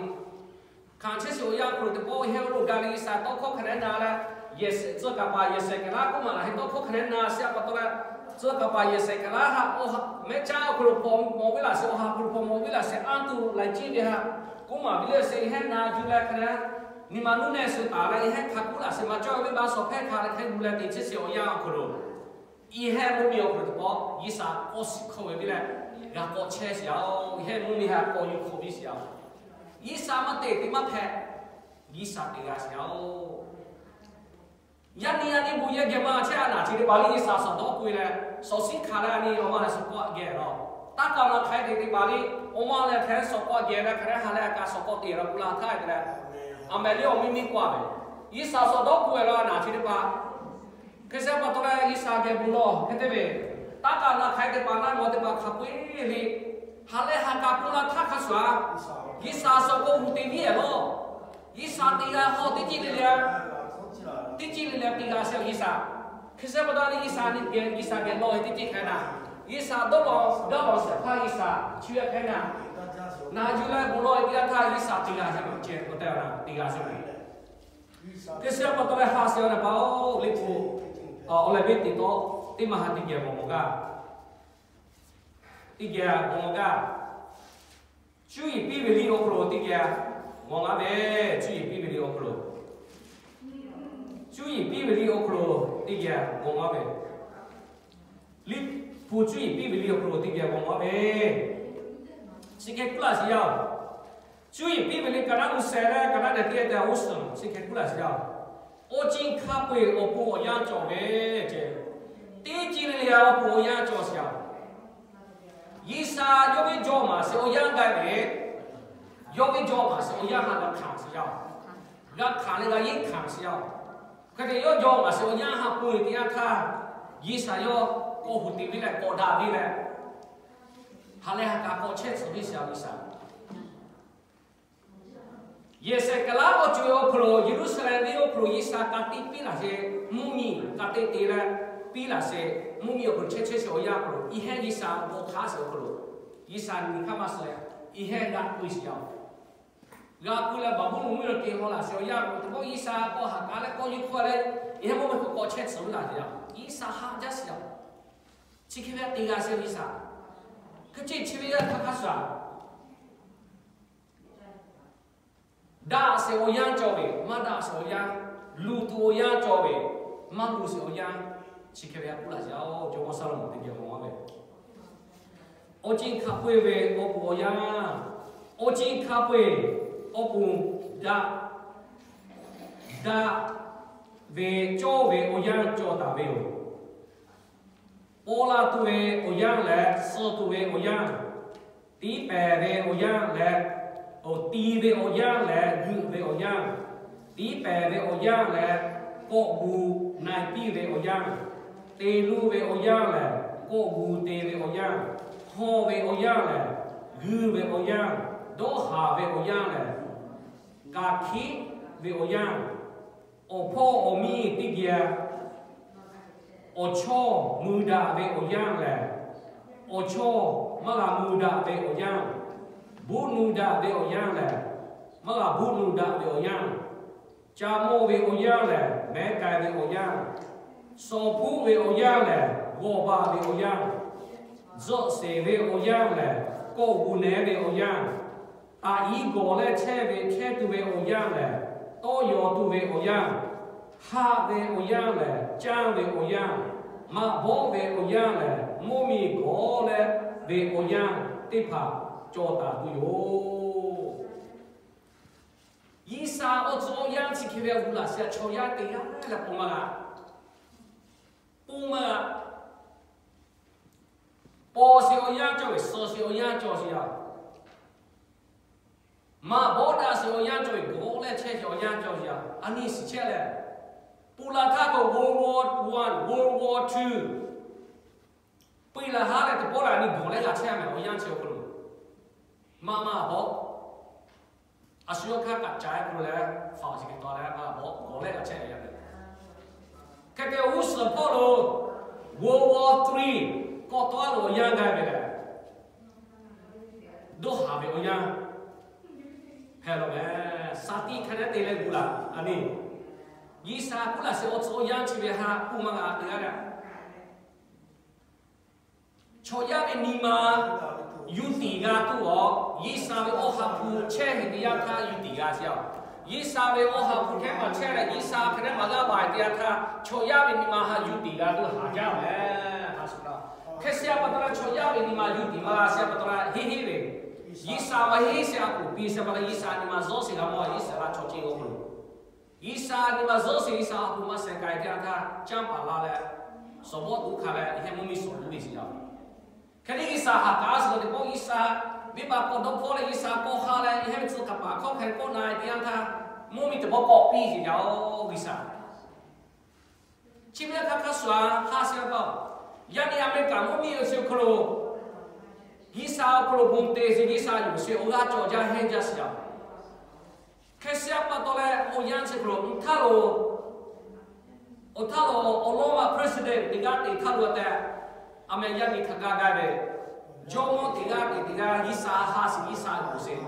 hkanˍ chehˇ sheˍ awˬ yanˇ hk'aw lo teˇ pawˆ hehˉ lo ga leh G'uiˬsha tawˇ hkawˇ hk'a nehˉ na leh, tcuh kaˍ paˍ Yehˬseˍhkaˍlaˆ k'oˆ maˍ laˬ hk'e tawˇ hkawˇ hk'a nehˉ na sheˍ pa taw leh, tcuh kaˍ paˍ Yehˬseˍkaˍlaˆ htaꞈ mehˉ caˉ awˬ hk'aw lo hpaw mawˬ ve laˬ sheˍ, awˬ ha hk'aw lo hpaw mawˬ ve laˬ sheˍ, anˇ tuˬ laiˬ ciˇ ve htaꞈ k'oˆ maˍ ve le sheˍ, iˉ hehˉ na yuˬ leh hk'a nehˉ nyi ma nuˇ nehˇ suh taˍ leh iˉ hehˉ hk'a k'oˆ laˬ sheˍ, maˇ cawˇ ve ba shawˍ hpehˇ hkanˍ leh hk'e gu leh teꞈ chehˇ sheˍ awˬ yanˇ awˬ hk'aw lo, iˉ hehˉ mvuhˇ miˬ awˬ hk'aw lo teˇ pawˆ G'uiˬsha k'awˇ shiˍ hkawˇ ve ve leh, g'a k'awꞈ chehˇ sheˍ yaˇ-oˬ. Iˉ hehˉ mvuhˇ miˬ htaꞈ k'awꞈ yuˬ hk'awꞈ piˇ sheˍ yaˇ-oˬ. G'uiˬsha maˇ te te maˇ hpehꞈ. G'uiˬsha teˇ g'aˇ sheˍ yaˇ-oˬ. Yaˇ nyi yaˇ nyi bon yehˬ geh ma chehˇ a naˬ chi teˇ hpaˍ liˇ G'uiˬsha shawˍ dawˇ k'oˆ ve leh, shawˍ shiˉ hkanˍ leh a nyi awˬ ma leh shawˍ k'awꞈ geh laˬ. Taˇ kaˍ ma hk'aˬ hk'e te teˇ hpaˍ liˇ awˬ ma leh hk'aˬ hk'e shawˍ k'awꞈ geh leh hk'aˬ hk'e ha leh a kaꞈ shawˍ k'awꞈ te laˬ k'oˆ la htaˇ te leh, a mehˍ liˇ awˬ miˇ miˇ k'oˆ a ve, G'uiˬsha shawˍ dawˇ k'oˆ ve laˬ a naˬ chi teˇ hpaˍ Hk'e sheˍ pa taw leh G'uiˬsha geh bon lawˬ hk'e te ve, taˇ kaˍ naˬ hk'aˬ hk'e te pa naˆ ngaw teˇ hpaˍ hk'a peu-eˬ le, ha leh ha kaꞈ k'oˆ la htaˇ hk'a shuˍ a, G'uiˬsha shawˍ k'awꞈ gu te viˉ ehˍ lawˇ. G'uiˬsha teˇ g'aˇ hawˇ teˇ ceuˬ le le, teˇ ceuˬ le le teˇ g'aˇ sheˍ G'uiˬsha. Hk'e sheˍ pa taw leh G'uiˬsha geh, G'uiˬsha geh lawˬ ve teˇ ceuˬ hk'e naˬ, G'uiˬsha dawˇ lawˬ gaˇ lawˬ shehˍ hpaˇ G'uiˬsha chi ve hk'e naˬ, naˬ yuˬ leh bon lawˬ ve teˇ g'aˇ htaˇ G'uiˬsha teˇ g'aˇ sheˍ ma ceh k'o te a naˬ teˇ g'aˇ sheˍ ma Hk'e sheˍ pa taw leh ha sheˍ leh pa-oˬ, Liꞈ hpu awˬ leh venˇ teꞈ tawˆ teˇ maˬ ha teˇ geh mawˬ mawˬ gaˇ, teˇ geh mawˬ mawˬ gaˇ. Cuˇ yiˍ piˇ ve liꞈ awˬ hk'aw lo teˇ geh mawˬ laˇ ve, cuˇ yiˍ piˇ ve liꞈ awˬ hk'aw lo, cuˇ yiˍ piˇ ve liꞈ awˬ hk'aw lo teˇ geh mawˬ laˇ ve, Liꞈ hpu cuˇ yiˍ piˇ ve liꞈ awˬ hk'aw lo teˇ geh mawˬ laˇ ve, chi hk'e k'oˆ laˇ sheˍ yaˇ-oˬ. Cuˇ yiˍ piˇ ve liꞈ kaˍ naˆ lo shehˍ leh kaˍ naˆ dehꞈ teˇ g'aˇ te a uˉ suhˍ chi hk'e k'oˆ laˇ sheˍ yaˇ-oˬ. Awˬ ceuˬ hk'a peu-eˬ awˬ pon awˬ yanˇ cawˬ ve ce. Teˇ ceuˬ le le awˬ pon awˬ yanˇ cawˬ sheˍ yaˇ-oˬ. G'uiˬsha yawˇ ve jawˇ maˬ sheˍ awˬ yanˇ gaˇ ve, yawˇ ve jawˇ maˬ sheˍ awˬ yanˇ ha g'a hkanˍ sheˍ yaˇ-oˬ. G'a hkanˍ leh g'a yeˇ hkanˍ sheˍ yaˇ-oˬ. Hk'e te yawˇ jawˇ maˬ sheˍ awˬ yanˇ ha pon ve teˇ yanˇ htaˇ, G'uiˬsha yawˇ k'awꞈ hu te viˉ leh k'awꞈ daꞈ viˉ leh, Ha lehˬ ha k'a k'awꞈ chehˇ tcuh piˇ sheˍ G'uiˬsha. Yehˬ shehˍ kaˍ laˉ awˬ ceuˬ awˬ hk'aw lo Yeˍruˆsaˍlehnˍ venˇ awˬ hk'aw lo G'uiˬsha ka tiꞈ piˇ laˬ sheˍ, mvuhˇmiˬ ka tiꞈ te leh piˇ laˬ sheˍ, mvuhˇmiˬ awˬ hk'aw lo chehˇ chehˇ sheˍ awˬ yanˇ awˬ hk'aw lo, i hehnˇ G'uiˬsha awˬ bon hk'aˇ sheˍ awˬ hk'aw lo, G'uiˬsha nyi hk'aˇ maˇ suh leh, i hehnˇ g'a k'oˆ sheˍ yaˇ-oˬ. G'a k'oˆ leh Baˍbuˍlonˍ mvuhˇmiˬ lo te haw laˬ sheˍ awˬ yanˇ awˬ hk'aw lo, teˇ pawˆ G'uiˬsha k'awꞈ haꞈ k'aˉ leh k'awꞈ nyi hkawˇ leh, i hehnˇ mvuhˇmiˬ hk'aw k'awꞈ chehˇ tcuh laˬ sheˍ yaˇ, G'uiˬsha haꞈ jaˇ sheˍ yaˇ. Chi hk'e ve te g'a sheˍ G'uiˬsha. Hk'e te chi ve yaˇ htaꞈ hk'a shuˍ daꞈ sheˍ awˬ yanˇ cawˬ ve, maˇ daꞈ sheˍ awˬ yanˇ, luˬ tuˬ awˬ yanˇ cawˬ ve, maˇ luˬ sheˍ awˬ yanˇ, chi hk'e ve a k'oˆ laˬ sheˍ yaˇ-oˬ. Jawˇmawˇ Saˍlonˍ teˇ geh mawˬ a ve, awˬ ceuˬ hk'a peu-eˬ ve awˬ pon awˬ yanˇ, awˬ ceuˬ hk'a peu-eˬ awˬ pon daꞈ, daꞈ ve cawˇ ve awˬ yanˇ cawˬ taˍ ve yoˬ. Paw la tuˬ ve awˬ yanˇ leh suh tuˬ ve awˬ yanˇ, tiˉ pehˍ ve awˬ yanˇ leh, awˬ ti ve awˬ yanˇ leh g'uiˬ ve awˬ yanˇ, tiˉ pehˍ ve awˬ yanˇ leh kawˆ gu na-e piˇ ve awˬ yanˇ, te luˇ ve awˬ yanˇ lehˬ, kawˆ gu te ve awˬ yanˇ, hawˇ ve awˬ yanˇ lehˬ, g'uiˬ ve awˬ yanˇ, dawˇ haˍ ve awˬ yanˇ lehˬ, kaˍ hkiˆ ve awˬ yanˇ, awˬ hpawˇ awˬ miˇ teˇ geh awˬ chawˇ mui daꞈ ve awˬ yanˇ lehˬ, awˬ chawˇ maˇ g'a mui daꞈ ve awˬ yanˇ, buˆ nu daꞈ ve awˬ yanˇ lehˬ, maˇ g'a buˆ nu daꞈ ve awˬ yanˇ, ca mawˇ ve awˬ yanˇ lehˬ, mehˉ k'ai ve awˬ yanˇ, shaw hpuˆ ve awˬ yanˇ lehˬ, g'awˬ baˬ ve awˬ yanˇ, zuhꞈ sheˍ ve awˬ yanˇ lehˬ, kawˆ gu nehˉ ve awˬ yanˇ, taꞈ iˉ gawˬ leh chehˇ ve chehˇ tuˬ ve awˬ yanˇ lehˬ, tawˇ yaw tuˬ ve awˬ yanˇ, haˆ ve awˬ yanˇ lehˬ, canˇ ve awˬ yanˇ, maꞈ bawˆ ve awˬ yanˇ lehˬ, mvuhˇmiˬ gawˬ leh ve awˬ yanˇ teˇ hpaˍ cawˬ taˍ tuˬ yoˬ. G'uiˬsha awˬ tcuh awˬ yanˇ chi hk'e ve a gu laˬ sheˍ, chaw yaˇ teˇ g'aˇ leh pon maˇ g'a, pon maˇ g'a. Paw sheˍ awˬ yanˇ cawˬ ve, suh sheˍ awˬ yanˇ cawˬ sheˍ yaˇ. Maꞈ bawˆ daꞈ sheˍ awˬ yanˇ cawˬ ve, gawˬ leh chehˇ sheˍ awˬ yanˇ cawˬ sheˍ yaˇ. A nyi shiˍ chehˇ leh, pun la htaˇ k'o World War One, World War Two, pui laˬ haˉ leh teˇ pawˆ lehˬ a nyi gawˬ leh g'a chehˇ mehˍ awˬ yanˇ chi awˬ hk'aw lo, maꞈ maꞈ bawˆ, a shu yawˇ hkanˇ kaꞈ ca-e hk'aw lo leh, faˍ shiˍ hk'e taw leh maꞈ bawˆ gawˬ leh g'a chehˇ ve yaˇ. Hk'e te g'uˇ suhˍ hpawˇ lo World War Three kawˆ tawˆ a lo awˬ yanˇ gaˇ ve lehˬ, dawˇ haˍ ve awˬ yanˇ hpehꞈ la mehˍ. Shaˍ tiꞈ hk'a dehꞈ te leh gu laˬ a nyi. G'uiˬsha k'oˆ laˬ sheˍ awˬ tcuh awˬ yanˇ chi ve ha k'oˆ maˇ g'a te g'a leh, chaw yaˇ ve nyi ma yuˬ tiˍ g'a tuˬ awˬ, G'uiˬsha ve Awˬ ha hpu chehˇ heˍ teˇ yanˇ htaˇ yuˬ tiˍ g'a sheˍ yaˇ. G'uiˬsha ve Awˬ ha hpu hkehˉ maˬ chehˇ leh G'uiˬsha hk'e te maˬ g'a baˬ teˇ yanˇ htaˇ, chaw yaˇ ve nyi ma ha yuˬ tiˍ g'a tuˬ haˍ jaˇ mehˍ. Hk'e sheˍ pa taw leh chaw yaˇ ve nyi ma yuˬ tiˍ maˇ g'a sheˍ pa taw leh, heˆ heˆ ve, G'uiˬsha maˇ heˆ sheˍ a poˍ piˇ sheˍ pa taw, G'uiˬsha nyi ma zuhˆ sheˍ g'a mawˬ, Iˉsaˍreˍlaˆ chaw ceuˬ awˬ hk'aw lo G'uiˬsha nyi ma zuhˆ sheˍ, G'uiˬsha awˬ hpu maˇ sheh k'ai teˇ yanˇ htaˇ, canˇ paˍ la leh, suhˍ bawˆ tuˬ hkanˍ leh, yehˇ mvuhˇmiˬ suhˍ tuˬ ve sheˍ yaˇ. Hk'e te G'uiˬsha haꞈ k'aˉ suhˍ teˇ pawˆ G'uiˬsha venˇbaˆ k'awꞈ dawˇ hpawˇ leh G'uiˬsha kawˆ ha leh, yehˇ ve tcuh hkaˍ paˍ hkawˇ hk'e kawˆ na-e teˇ yanˇ htaˇ, mvuhˇmiˬ teˇ pawˆ k'awꞈ piˇ sheˍ yaˇ-oˬ G'uiˬsha. Chi ve htaꞈ hk'a shuˍ a hk'a shuˍ a pa, yaꞈ nyi America mvuhˇmiˬ awˬ shu hk'aw lo, G'uiˬsha awˬ hk'aw lo bon te sheˍ, G'uiˬsha yuˬ sheˍ, awˬ g'aˇ cawˬ jaˇ hehnˇ jaˇ sheˍ yaˇ. Hk'e sheˍ pa taw leh awˬ yanˇ chi hk'aw lo htaˇ lo, awˬ htaˇ lo awˬ lawn ma president teˇ g'aˇ te htaˇ lo tehꞈ, aˬ meh yaˇ miˇ htaꞈ g'a gaˇ ve, jawˇmawˇ teˇ g'aˇ te teˇ g'aˇ G'uiˬsha haꞈ sheˍ, G'uiˬsha yuˬ sheˍ,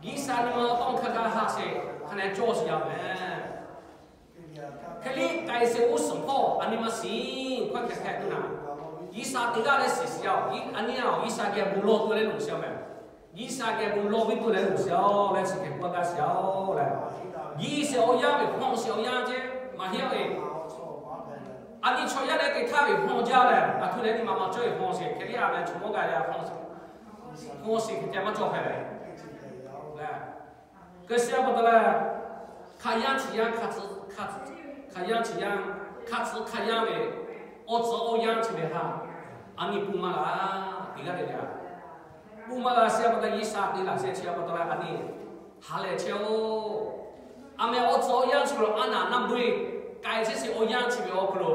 G'uiˬsha nyi ma tawˇ hk'a gaˇ haꞈ sheˍ, hk'a nehˬ cawˬ sheˍ yaˇ mehˍ. Hk'e liˇ k'ai sheˍ g'uˇ suhˍ hpawˇ a nyi ma shiˍ hkawˇ hkeh hpehꞈ tuˬ naˍ, G'uiˬsha teˇ g'aˇ leh shiˍ shiˍ yaˇ-oˬ, a nyi a-oˬ G'uiˬsha geh bon lawˬ tuˬ leh loˍ sheˍ-oˬ mehˍ. G'uiˬsha geh bon lawˬ ve tuˬ leh loˍ sheˍ-oˬ leh chi hk'e k'oˆ gaˇ sheˍ-oˬ leh, G'uiˬsha awˬ yanˇ ve hawˇ sheˍ awˬ yanˇ ceh maˇ heˆ ve, a nyi chaw yaˇ leh teˇ htaˇ ve hawˇ jaˇ leh, a htoꞈ leh nyi ma maˇ cawˇ ve hawˇ sheˍ, hk'e liˇ a meh chaw mawˇ g'a leh hawˇ sheˍ hk'e ceh maˇ cawˇ hpehꞈ ve leh, hk'e sheˍ pa taw leh, hk'aˬ yanˇ chi yanˇ, hk'aˬ yanˇ chi yanˇ, hk'aˬ tcuh hk'aˬ yanˇ ve awˬ tcuh awˬ yanˇ chi ve htaꞈ a nyi pun maˇ g'a, teˇ g'aˇ le le a, pun maˇ g'a sheˍ pa taw, G'uiˬsha te laˬ sheˍ chi pa taw leh a nyi ha lehˬ chehˇ-oˬ. A meh awˬ tcuh awˬ yanˇ chi hk'aw lo a naˍ naˇ beuˆ k'ai chehˇ sheˍ awˬ yanˇ chi ve awˬ hk'aw lo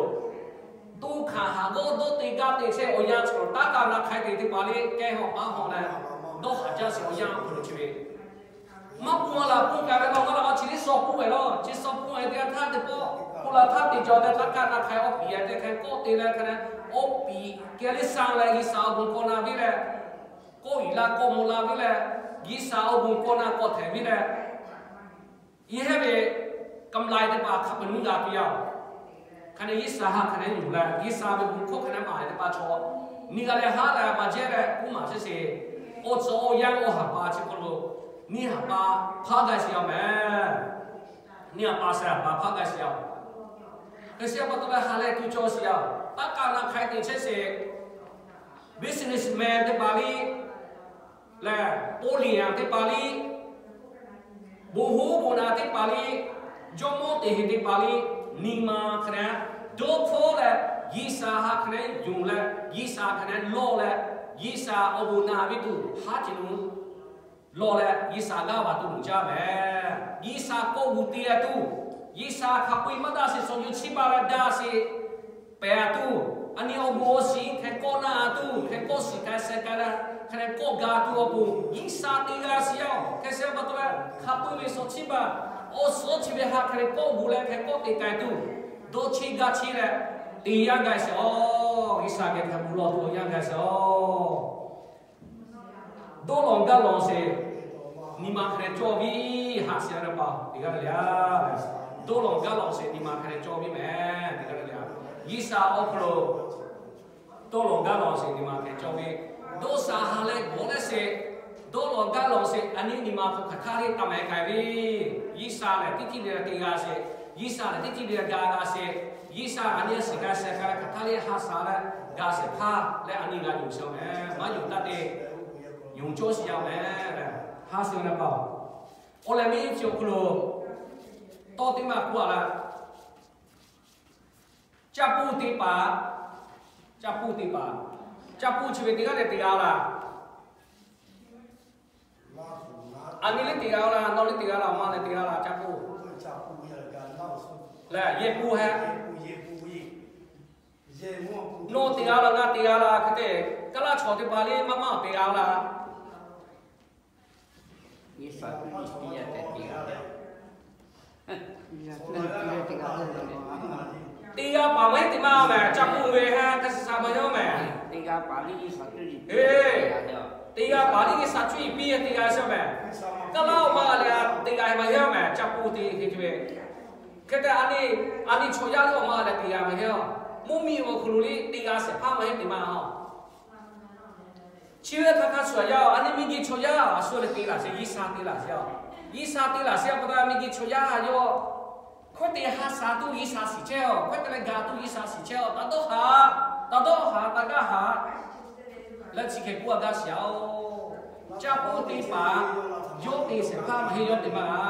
Tuˇ hkanˍ haˍ g'awˇ dawˇ te gaˇ te chehˇ awˬ yanˇ cawˬ, taˇ kaˇ na hk'ai te teˇ hpaˍ le kehˇ hawꞈ paˉ hawꞈ leh, dawˇ haˍ jaˇ sheˍ awˬ yanˇ awˬ hk'aw lo chi ve maˇ pun a laˬ pun k'ai ve k'o, g'a laˬ k'o chi teˇ shaw pun ve law, chi shaw pun ve teˇ g'aˇ htaˇ teˇ pawˆ k'oˆ la htaˇ te jaw leh taˇ kaˇ na hk'ai awˬ piˍ a teˇ hk'e kawˆ te leh hk'e leh, awˬ piˍ kehˬ liˇ saˇ leh G'uiˬsha awˬ bon kawˇ na viˇ leh, kawˆ yiˍ la kawˆ mvuh la viˇ leh, G'uiˬsha awˬ bon kawˇ na kawˆ htehꞈ viˇ leh, yehˇ ve กำไร teˇ hpaˍ hk'a peu-eˬ nuˇ g'a piˇ yaˇ-oˬ. Hk'e leh G'uiˬsha ha hk'e leh yuˬ leh, G'uiˬsha ve bon hkawˇ hk'e leh maˍ leh teˇ hpaˍ chaw, nyi g'a leh haˉ leh maˇ jehˇ leh kuˉ maˬ chehˇ sheˍ. Awˬ tcuh awˬ yanˇ awˬ ha pa chi hk'aw lo nyiˇ ha pa hpaˇ gaˇ sheˍ yaˇ-oˬ mehˍ. Nyiˇ ha pa sheh ha pa hpaˇ gaˇ sheˍ yaˇ-oˬ. Hk'e sheˍ pa taw leh ha leh tuˬ cawˬ sheˍ yaˇ-oˬ. Taˇ kaˇ na hk'ai te chehˇ sheˍ. Businessman teˇ hpaˍ liˇ lehˬ, โรงเรียน teˇ hpaˍ liˇ, bon hoˉ bon naꞈ teˇ hpaˍ liˇ, jawˇmawˇ teˇ heˍ teˇ hpaˍ liˇ, nyi ma hk'e leh dawˇ hpfuhˇ leh, G'uiˬsha ha hk'e leh yonˍ leh, G'uiˬsha hk'e leh lawˇ leh, G'uiˬsha awˬ bon naꞈ ve tuˬ haˉ ce lo lawˇ leh G'uiˬsha g'aˇ va tuˬ loˍ jaˇ mehˍ. G'uiˬsha kawˆ gu te-a tuˬ, G'uiˬsha hk'a peu-eˬ maˇ daꞈ sheˍ, shawˍ yuˬ chi ba leh daꞈ sheˍ pehˍ-a tuˬ, a nyi awˬ bon awˬ shiˍ hk'e kawˆ na-a tuˬ, hk'e kawˆ shiˍ k'ai sheh k'ai leh, hk'e leh kawˆ ga tuˬ awˬ pon G'uiˬsha te g'a sheˍ yaˇ-oˬ. Hk'e sheˍ pa taw leh hk'a peu-eˬ ve shawˍ chi ba, awˬ shawˍ chi ve ha hk'e leh kawˆ gu leh hk'e kawˆ te k'ai tuˬ, dawˇ cheˇ gaˇ cheˇ leh te yaˇ gaˇ sheˍ-oˬ. G'uiˬsha geh hk'e bon lawˬ tuˬ awˬ yanˇ gaˇ sheˍ-oˬ. Dawˇ lawˬ gaˇ lawˬ sheˍ, nyi ma hk'e leh cawˇ viˇ haꞈ sheˍ-a leh pa teˇ g'aˇ le le-a. Dawˇ lawˬ gaˇ lawˬ sheˍ, nyi ma hk'e leh cawˇ viˇ mehˍ teˇ g'aˇ le le-a. G'uiˬsha awˬ hk'aw lo dawˇ lawˬ gaˇ lawˬ sheˍ, nyi ma hk'e leh cawˇ viˇ. Dawˇ sha ha leh gawˬ leh sheˍ, dawˇ lawˬ gaˇ lawˬ sheˍ, a nyi nyi ma hk'aw hk'aˬ htaˇ le taˇ mehˍ k'ai ve. G'uiˬsha lehˬ teˇ tiˇ le te g'a sheˍ, G'uiˬsha lehˬ teˇ tiˇ le g'a g'a sheˍ, G'uiˬsha a nyi shiˍ k'ai sheh k'ai leh hk'aˬ htaˇ le ha sha leh g'a shehˍ hpaˇ leh a nyi g'a yonˍ sheˍ-a mehˍ. Maˇ yonˍ taˇ te, yonˍ cawˇ sheˍ yaˇ mehˍ. Haˉ sheˍ-a leh pa-oˬ. Awˬ lehˬ miˇ chi awˬ hk'aw lo tawˇ teˇ maˇ k'oˆ-a laˇ. Caˇ puˇ teˇ hpaˍ, caˇ puˇ teˇ hpaˍ, caˇ puˇ chi ve teˇ g'aˇ leh teˇ g'aˇ laˇ. A nyi le teˇ g'aˇ laˇ, nawˬ le teˇ g'aˇ laˇ, awˬ ma leh teˇ g'aˇ laˇ, caˇ puˇ lehˬ yehˬ puˇ heˆ. Nawˬ teˇ g'aˇ laˇ, ngaˬ teˇ g'aˇ laˇ, hk'e te kaˇ laˇ chaw teˇ hpaˍ le maˇ maˇ teˇ g'aˇ laˇ. Teˇ g'aˇ paˍ maˇ heˆ teˇ maˇ mehˍ, caˇ puˇ ve ha hk'a shuˍ shuˍ maˇ heˆ mehˍ. Teˇ g'aˇ paˍ liˇ G'uiˬsha cuˇ yiˍ piˇ teˇ g'aˇ sheˍ mehˍ. Kaˇ laˇ awˬ ma leh teˇ g'aˇ maˇ heˆ mehˍ, caˇ puˇ teˇ hk'e ve. Hk'e te a nyi, a nyi chaw yaˇ liˇ awˬ ma leh teˇ g'aˇ maˇ heˆ. Mvuhˇmiˬ awˬ hk'aw lo liˇ teˇ g'aˇ shehˍ hpaˇ maˇ heˆ teˇ maˇ-oˬ. Chi ve hk'a hk'a shuˍ yaˇ-oˬ, a nyi miˬguiˬ chaw yaˇ a shu leh te laˬ sheˍ, G'uiˬsha te laˬ sheˍ-oˬ. G'uiˬsha te laˬ sheˍ pa taw miˬguiˬ chaw yaˇ yawˇ hkawˇ te ha sha tuˬ G'uiˬsha shiˍ chehˇ-oˬ, hkawˇ te leh ga tuˬ G'uiˬsha shiˍ chehˇ-oˬ, taˇ dawˇ haˍ, taˇ dawˇ haˍ, taˇ gaˇ haˍ. Leh chi hk'e k'oˆ a gaˇ sheˍ-oˬ. Caˇ puˇ teˇ hpaˍ yawˇ te shehˍ hpaˇ maˇ heˆ, yawˇ te maˇ g'a.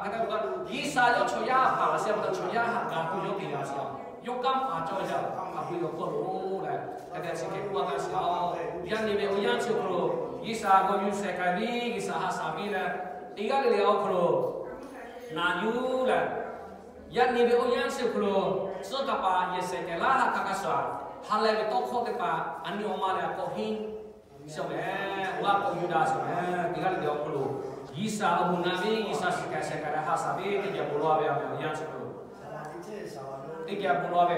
Hk'e te k'o G'uiˬsha yawˇ chaw yaˇ haꞈ laˬ sheˍ pa taw chaw yaˇ haꞈ ga tuˬ yawˇ te g'a sheˍ-oˬ. Yawˇ kanˉ paˍ cawˇ jaˇ, hk'a peu-eˬ awˬ hk'aw lo leh, hk'e te chi hk'e k'oˆ a gaˇ sheˍ-oˬ. Yaˇ nyi ve awˬ yanˇ chi awˬ hk'aw lo G'uiˬsha g'aw yuˬ shehˍ k'ai viˇ, G'uiˬsha ha sha viˇ leh, teˇ g'aˇ le le awˬ hk'aw lo naˍ yuˬ leh, yaˇ nyi ve awˬ yanˇ chi awˬ hk'aw lo tcuhˉ kaˍ paˍ yehˬ shehˍ kehˬ laˇ ha hk'a hk'a shuˍ, ha leh ve tawˇ hkawˇ teˇ hpaˍ a nyi awˬ ma leh a k'awꞈ henˇ sheˍ-oˬ mehˍ. Awˬ g'aˇ k'awꞈ yuˬ daꞈ sheˍ mehˍ. Teˇ g'aˇ le le awˬ hk'aw lo G'uiˬsha awˬ bon naˍ viˇ, G'uiˬsha shiˍ kehˬ shehˍ k'ai leh ha sha viˇ, teˇ geh bon lawˬ ve awˬ yanˇ chi awˬ hk'aw lo, teˇ geh bon lawˬ ve,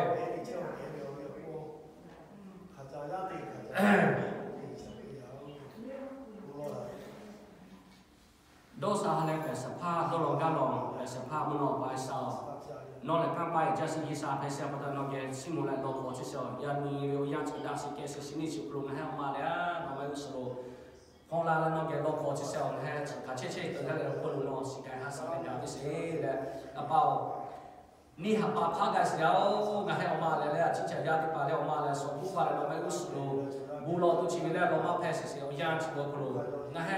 dawˇ sha ha leh pehˬ shehˍ hpaˇ, dawˇ lawˬ gaˇ lawˬ pehˬ shehˍ hpaˇ mvuhˇ naw pa G'uiˬsha-oˬ, nawˬ lehˬ kanˇ paˆ iˉ jaˇ sheˍ, G'uiˬsha hpehꞈ sheˍ pa taw nawˬ geh chiˇ mvuh leh lawˬ hk'awꞈ chehˇ sheˍ-oˬ. Yaˇ nyi ve awˬ yanˇ chi daꞈ shiˍ kehˬ shiˍ shiˍ nyi chi awˬ hk'aw lo ngaˬ hui awˬ ma leh a nawˬ ma g'uˇ suhˍ lo hpaw la leh nawˬ geh lawˬ hk'awꞈ chehˇ sheˍ-oˬ. Ngaˬ hui chi hk'aˬ chehˇ chehˇ teuˬ htaˇ leh awˬ hk'aw lo nawˬ shiˍ k'ai ha sha leh gaˬ ve sheˍ leh, a pa-oˬ, nyiˇ ha pa hpaˇ gaˇ sheˍ-oˬ. Ngaˬ hui awˬ ma leh leh a ciˉ caˬ yaˇ teˇ hpaˍ leh awˬ ma leh shawˍ puˇ hpaˇ leh nawˬ ma g'uˇ suhˍ lo bon lawˬ tuˬ chi ve leh lawˬ maˇ hpehˇ sheˍ sheˍ awˬ yanˇ chi awˬ hk'aw lo ngaˬ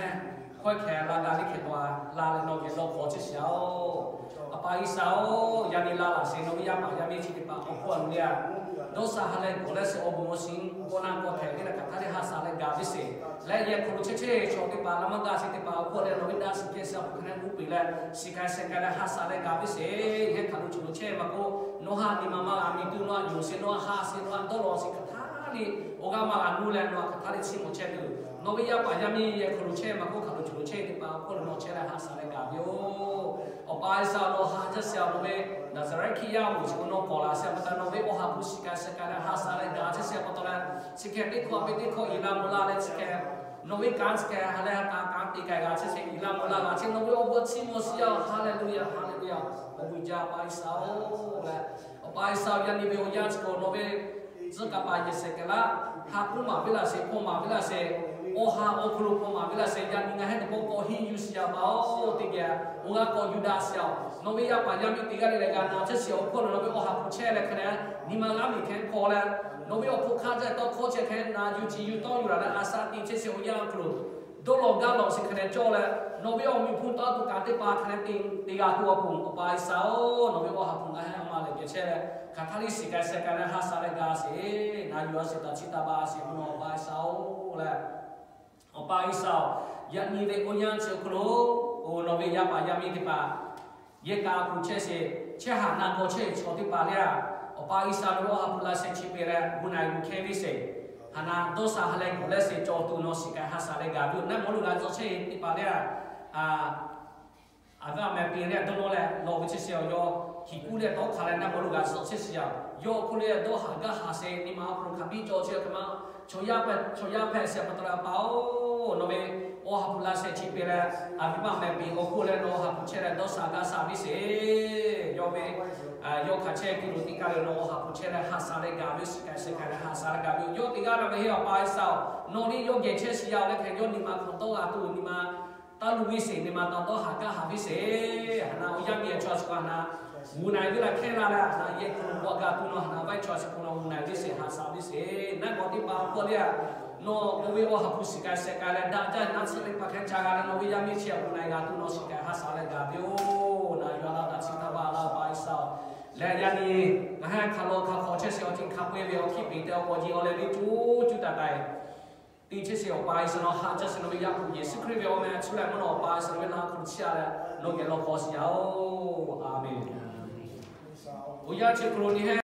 hui hkawehˇ hkeh la gaˬ liˇ hkeh tawˆ-a la leh nawˬ geh lawˬ hk'awꞈ chehˇ sheˍ-oˬ. A pa G'uiˬsha-oˬ, yaˇ nyi la laˬ sheˍ nawˬ ve yaˇ paˍ yaˇ miˇ chi teˇ hpaˍ k'awꞈ hpawˇ a nu le a Dawˇ sha ha leh gawˬ leh sheˍ awˬ bon awˬ shinˉ k'awꞈ na k'awꞈ hpehꞈ ve leh hk'aˬ htaˇ leh ha sha leh gaˬ ve sheˍ. Leh yehˬ hk'aw lo chehˇ chehˇ chaw teˇ hpaˍ, laˇ maˇ gaˇ sheˍ teˇ hpaˍ awˬ hk'aw leh nawˬ ve daꞈ shiˍ kehˬ shiˍ awˬ hk'aˬ hk'e leh uˉ peꞈ leh shiˍ k'ai sheh k'ai leh ha sha leh gaˬ ve sheˍ. Yehˬ hk'aˬ lo chaw lo chehˇ maˇ k'oˆ, nawˬ ha nyi ma maˇ g'a miˬ tuˬ, nawˬ ha yonˍ sheˍ, nawˬ ha ha sheˍ, nawˬ ha dawˇ law sheˍ hk'aˬ htaˇ le awˬ g'aˇ maˇ g'a nuˇ leh nawˬ ha hk'aˬ htaˇ le chiˇ mvuh chehˇ tuˬ, nawˬ ve yaˇ paˍ yaˇ miˇ yehˬ hk'aw lo chehˇ maˇ k'oˆ, hk'aˬ lo chaw lo chehˇ teˇ hpaˍ awˬ hk'aw lo nawˬ chehˇ leh ha sha leh gaˬ ve yoˬ. Awˬ pa G'uiˬsha, nawˬ ha jaˇ sheˍ, nawˬ ve Naˍzaˍrehˆ Hkriꞈ yaˇ awˬ moˍ chi k'o nawˬ k'awꞈ laˬ sheˍ, pa taw nawˬ ve Awˬ ha hpu shiˍ k'ai sheh k'ai leh ha sha leh gaˬ chehˇ sheˍ pa taw leh, chi hk'e teˇ hkawˇ ve teˇ hkawˇ iˍ la mvuh la leh chi hk'e nawˬ ve kanˉ chi hk'e ha leh ha k'aꞈ k'aꞈ te k'ai g'a chehˇ sheˍ, iˍ la mvuh la g'a chehˇ, nawˬ ve awˬ bon chiˇ mvuh shiˍ yaˇ. Haˍleˍluˆyaꞈ, haˍleˍluˆyaꞈ. Awˬ bon jaˇ, Awˬ pa G'uiˬsha-oˬ leh, Awˬ pa G'uiˬsha, yaˇ nyi ve awˬ yanˇ chi k'o nawˬ ve tcuh kaˍ paˍ yehˬ shehˍ kehˬ laˇ, ha k'oˆ maˍ ve laˇ sheˍ, hpaw maˍ ve laˇ sheˍ, Awˬ ha awˬ hk'aw lo hpaw maˍ ve laˇ sheˍ, yaˇ nyi ngaˬ hui teˇ pawˆ k'awꞈ henˇ yuˬ shiˍ yaˇ pa-oˬ. Teˇ geh awˬ g'aˇ k'awꞈ yuˬ daꞈ shiˍ yaˇ-oˬ. Nawˬ ve yaˇ paˍ yaˇ miˇ teˇ g'aˇ le leh g'a na chehˇ sheˍ awˬ hk'aw lo nawˬ ve Awˬ ha hpu chehˇ leh hk'e leh nyi ma g'aˇ miˬ hkeh hpaw leh, nawˬ ve awˬ hpu hk'aˇ jaˇ tawˇ hkawˇ chehˇ hk'e na yuˬ ciˍ yuˬ tawˇ yuˬ laˬ leh a shaꞈ te chehˇ sheˍ awˬ yanˇ awˬ hk'aw lo dawˇ law gaˇ law sheˍ hk'e leh cawˇ leh, nawˬ ve awˬ miˬ hpu taw tuˬ kaꞈ teˇ hpaˍ hk'e leh te te g'a tuˬ awˬ pon, Awˬ pa G'uiˬsha-oˬ, nawˬ ve Awˬ ha hpu ngaˬ hui awˬ ma lehˬ geh chehˇ leh hk'aˬ htaˇ le shiˍ k'ai sheh k'ai leh ha sha leh gaˬ sheˍ. Na yuˬ a sheˍ taꞈ chiˇ taˇ ba sheˍ, mvuhˇ naw Awˬ pa G'uiˬsha-oˬ leh, Awˬ pa G'uiˬsha-oˬ, yaˇ nyi ve awˬ yanˇ chi awˬ hk'aw lo, oˬ, nawˬ ve yaˇ paˍ yaˇ miˇ teˇ hpaˍ yehˬ k'a hpu chehˇ sheˍ, chehˇ haꞈ na g'aw chehˇ chaw teˇ hpaˍ le a, Awˬ pa G'uiˬsha, nawˬ ve Awˬ ha hpu laˇ sheˍ chi hk'e leh gu na yuˬ hkeh ve sheˍ. Haꞈ na dawˇ sha ha leh gawˬ leh sheˍ cawˬ tuˬ nawˬ shiˍ k'ai ha sha leh gaˬ ve yoˬ. Naˆ mawˇ lo g'a tcuh chehˇ teˇ hpaˍ le a, a g'aˇ meh peꞈ leh dawˇ nawˇ leh lawˬ ve chehˇ sheˍ awˬ yaw, hiˍ kuˉ leh tawˉ hk'a leh naˆ mawˇ lo g'a tcuh chehˇ sheˍ yaˇ. Yawˇ awˬ hk'oˆ leh dawˇ haꞈ gaˇ haꞈ sheˍ, nyi ma awˬ hk'aw lo hk'a biˇ cawˬ chehˇ hk'e ma, chaw yaˇ hpehꞈ, chaw yaˇ hpehꞈ sheˍ pa taw leh pa-oˬ, nawˬ ve Awˬ ha hpu laˇ sheˍ chi hk'e leh, a viˉ maˇ meh peꞈ awˬ hk'oˆ leh nawˬ Awˬ ha hpu chehˇ leh dawˇ sha gaˇ sha ve sheˍ. Yawˇ ve yawˇ hk'aˬ chehˇ hk'e lo teˇ kaˇ leh nawˬ Awˬ ha hpu chehˇ leh ha sha leh gaˬ ve, shiˍ k'ai sheh k'ai leh ha sha leh gaˬ ve yoˬ. Yawˇ teˇ g'aˇ na ve heˆ, Awˬ pa G'uiˬsha-oˬ, nawˬ le yawˇ geh chehˇ shiˍ yaˇ-oˬ leh hk'e yawˇ nyi ma hk'aw dawˇ g'a tuˬ nyi ma taˇ luˬ ve sheˍ, nyi ma taˇ dawˇ haꞈ gaˇ haꞈ ve sheˍ. Haꞈ na awˬ yanˇ geh chaw a chi k'o haꞈ na gu na ve laˇ hkehˇ la leh haꞈ na yehˬ hk'aw lo k'awꞈ gaˬ tuˬ nawˬ haꞈ na vaˇ chaw a chi k'o nawˬ gu na ve sheˍ, ha sha ve sheˍ. Naˆ g'awˬ teˇ hpaˍ awˬ hk'aw le a, nawˬ oˇ ve Awˬ ha hpu shiˍ k'ai sheh k'ai leh daꞈ jaˇ naˆ tsuhˇ teˇ hpaˍ hkehˇ ca g'a leh nawˬ ve yaˇ miˇ chi a gu na g'a tuˬ nawˬ shiˍ k'ai ha sha leh gaˬ ve yoˬ. Na yuˬ a laˇ taꞈ chiˇ taˇ ba laˇ, Awˬ pa G'uiˬsha-oˬ. Leh yaˇ nyi ngaˬ hui hk'aˬ lo hk'aˬ hk'awꞈ chehˇ sheˍ awˬ ceuˬ hk'a peu-eˬ ve awˬ hkiˇ peˍ te awˬ k'awꞈ nyi awˬ leh ve cuˇ cuˇ taiˍ taiˍ te chehˇ sheˍ. Awˬ pa G'uiˬsha, nawˬ haꞈ jaˇ sheˍ, nawˬ ve Yaˇ hpu Yeˍsuˆ Hkriꞈ ve awˬ meh a ciˉ leh mvuhˇ naw Awˬ pa G'uiˬsha, nawˬ ve laꞈ hk'aw lo chiˇ a leh nawˬ geh law k'awꞈ shiˍ yaˇ-oˬ. A menˬ. Awˬ yanˇ chi hk'aw lo nyi he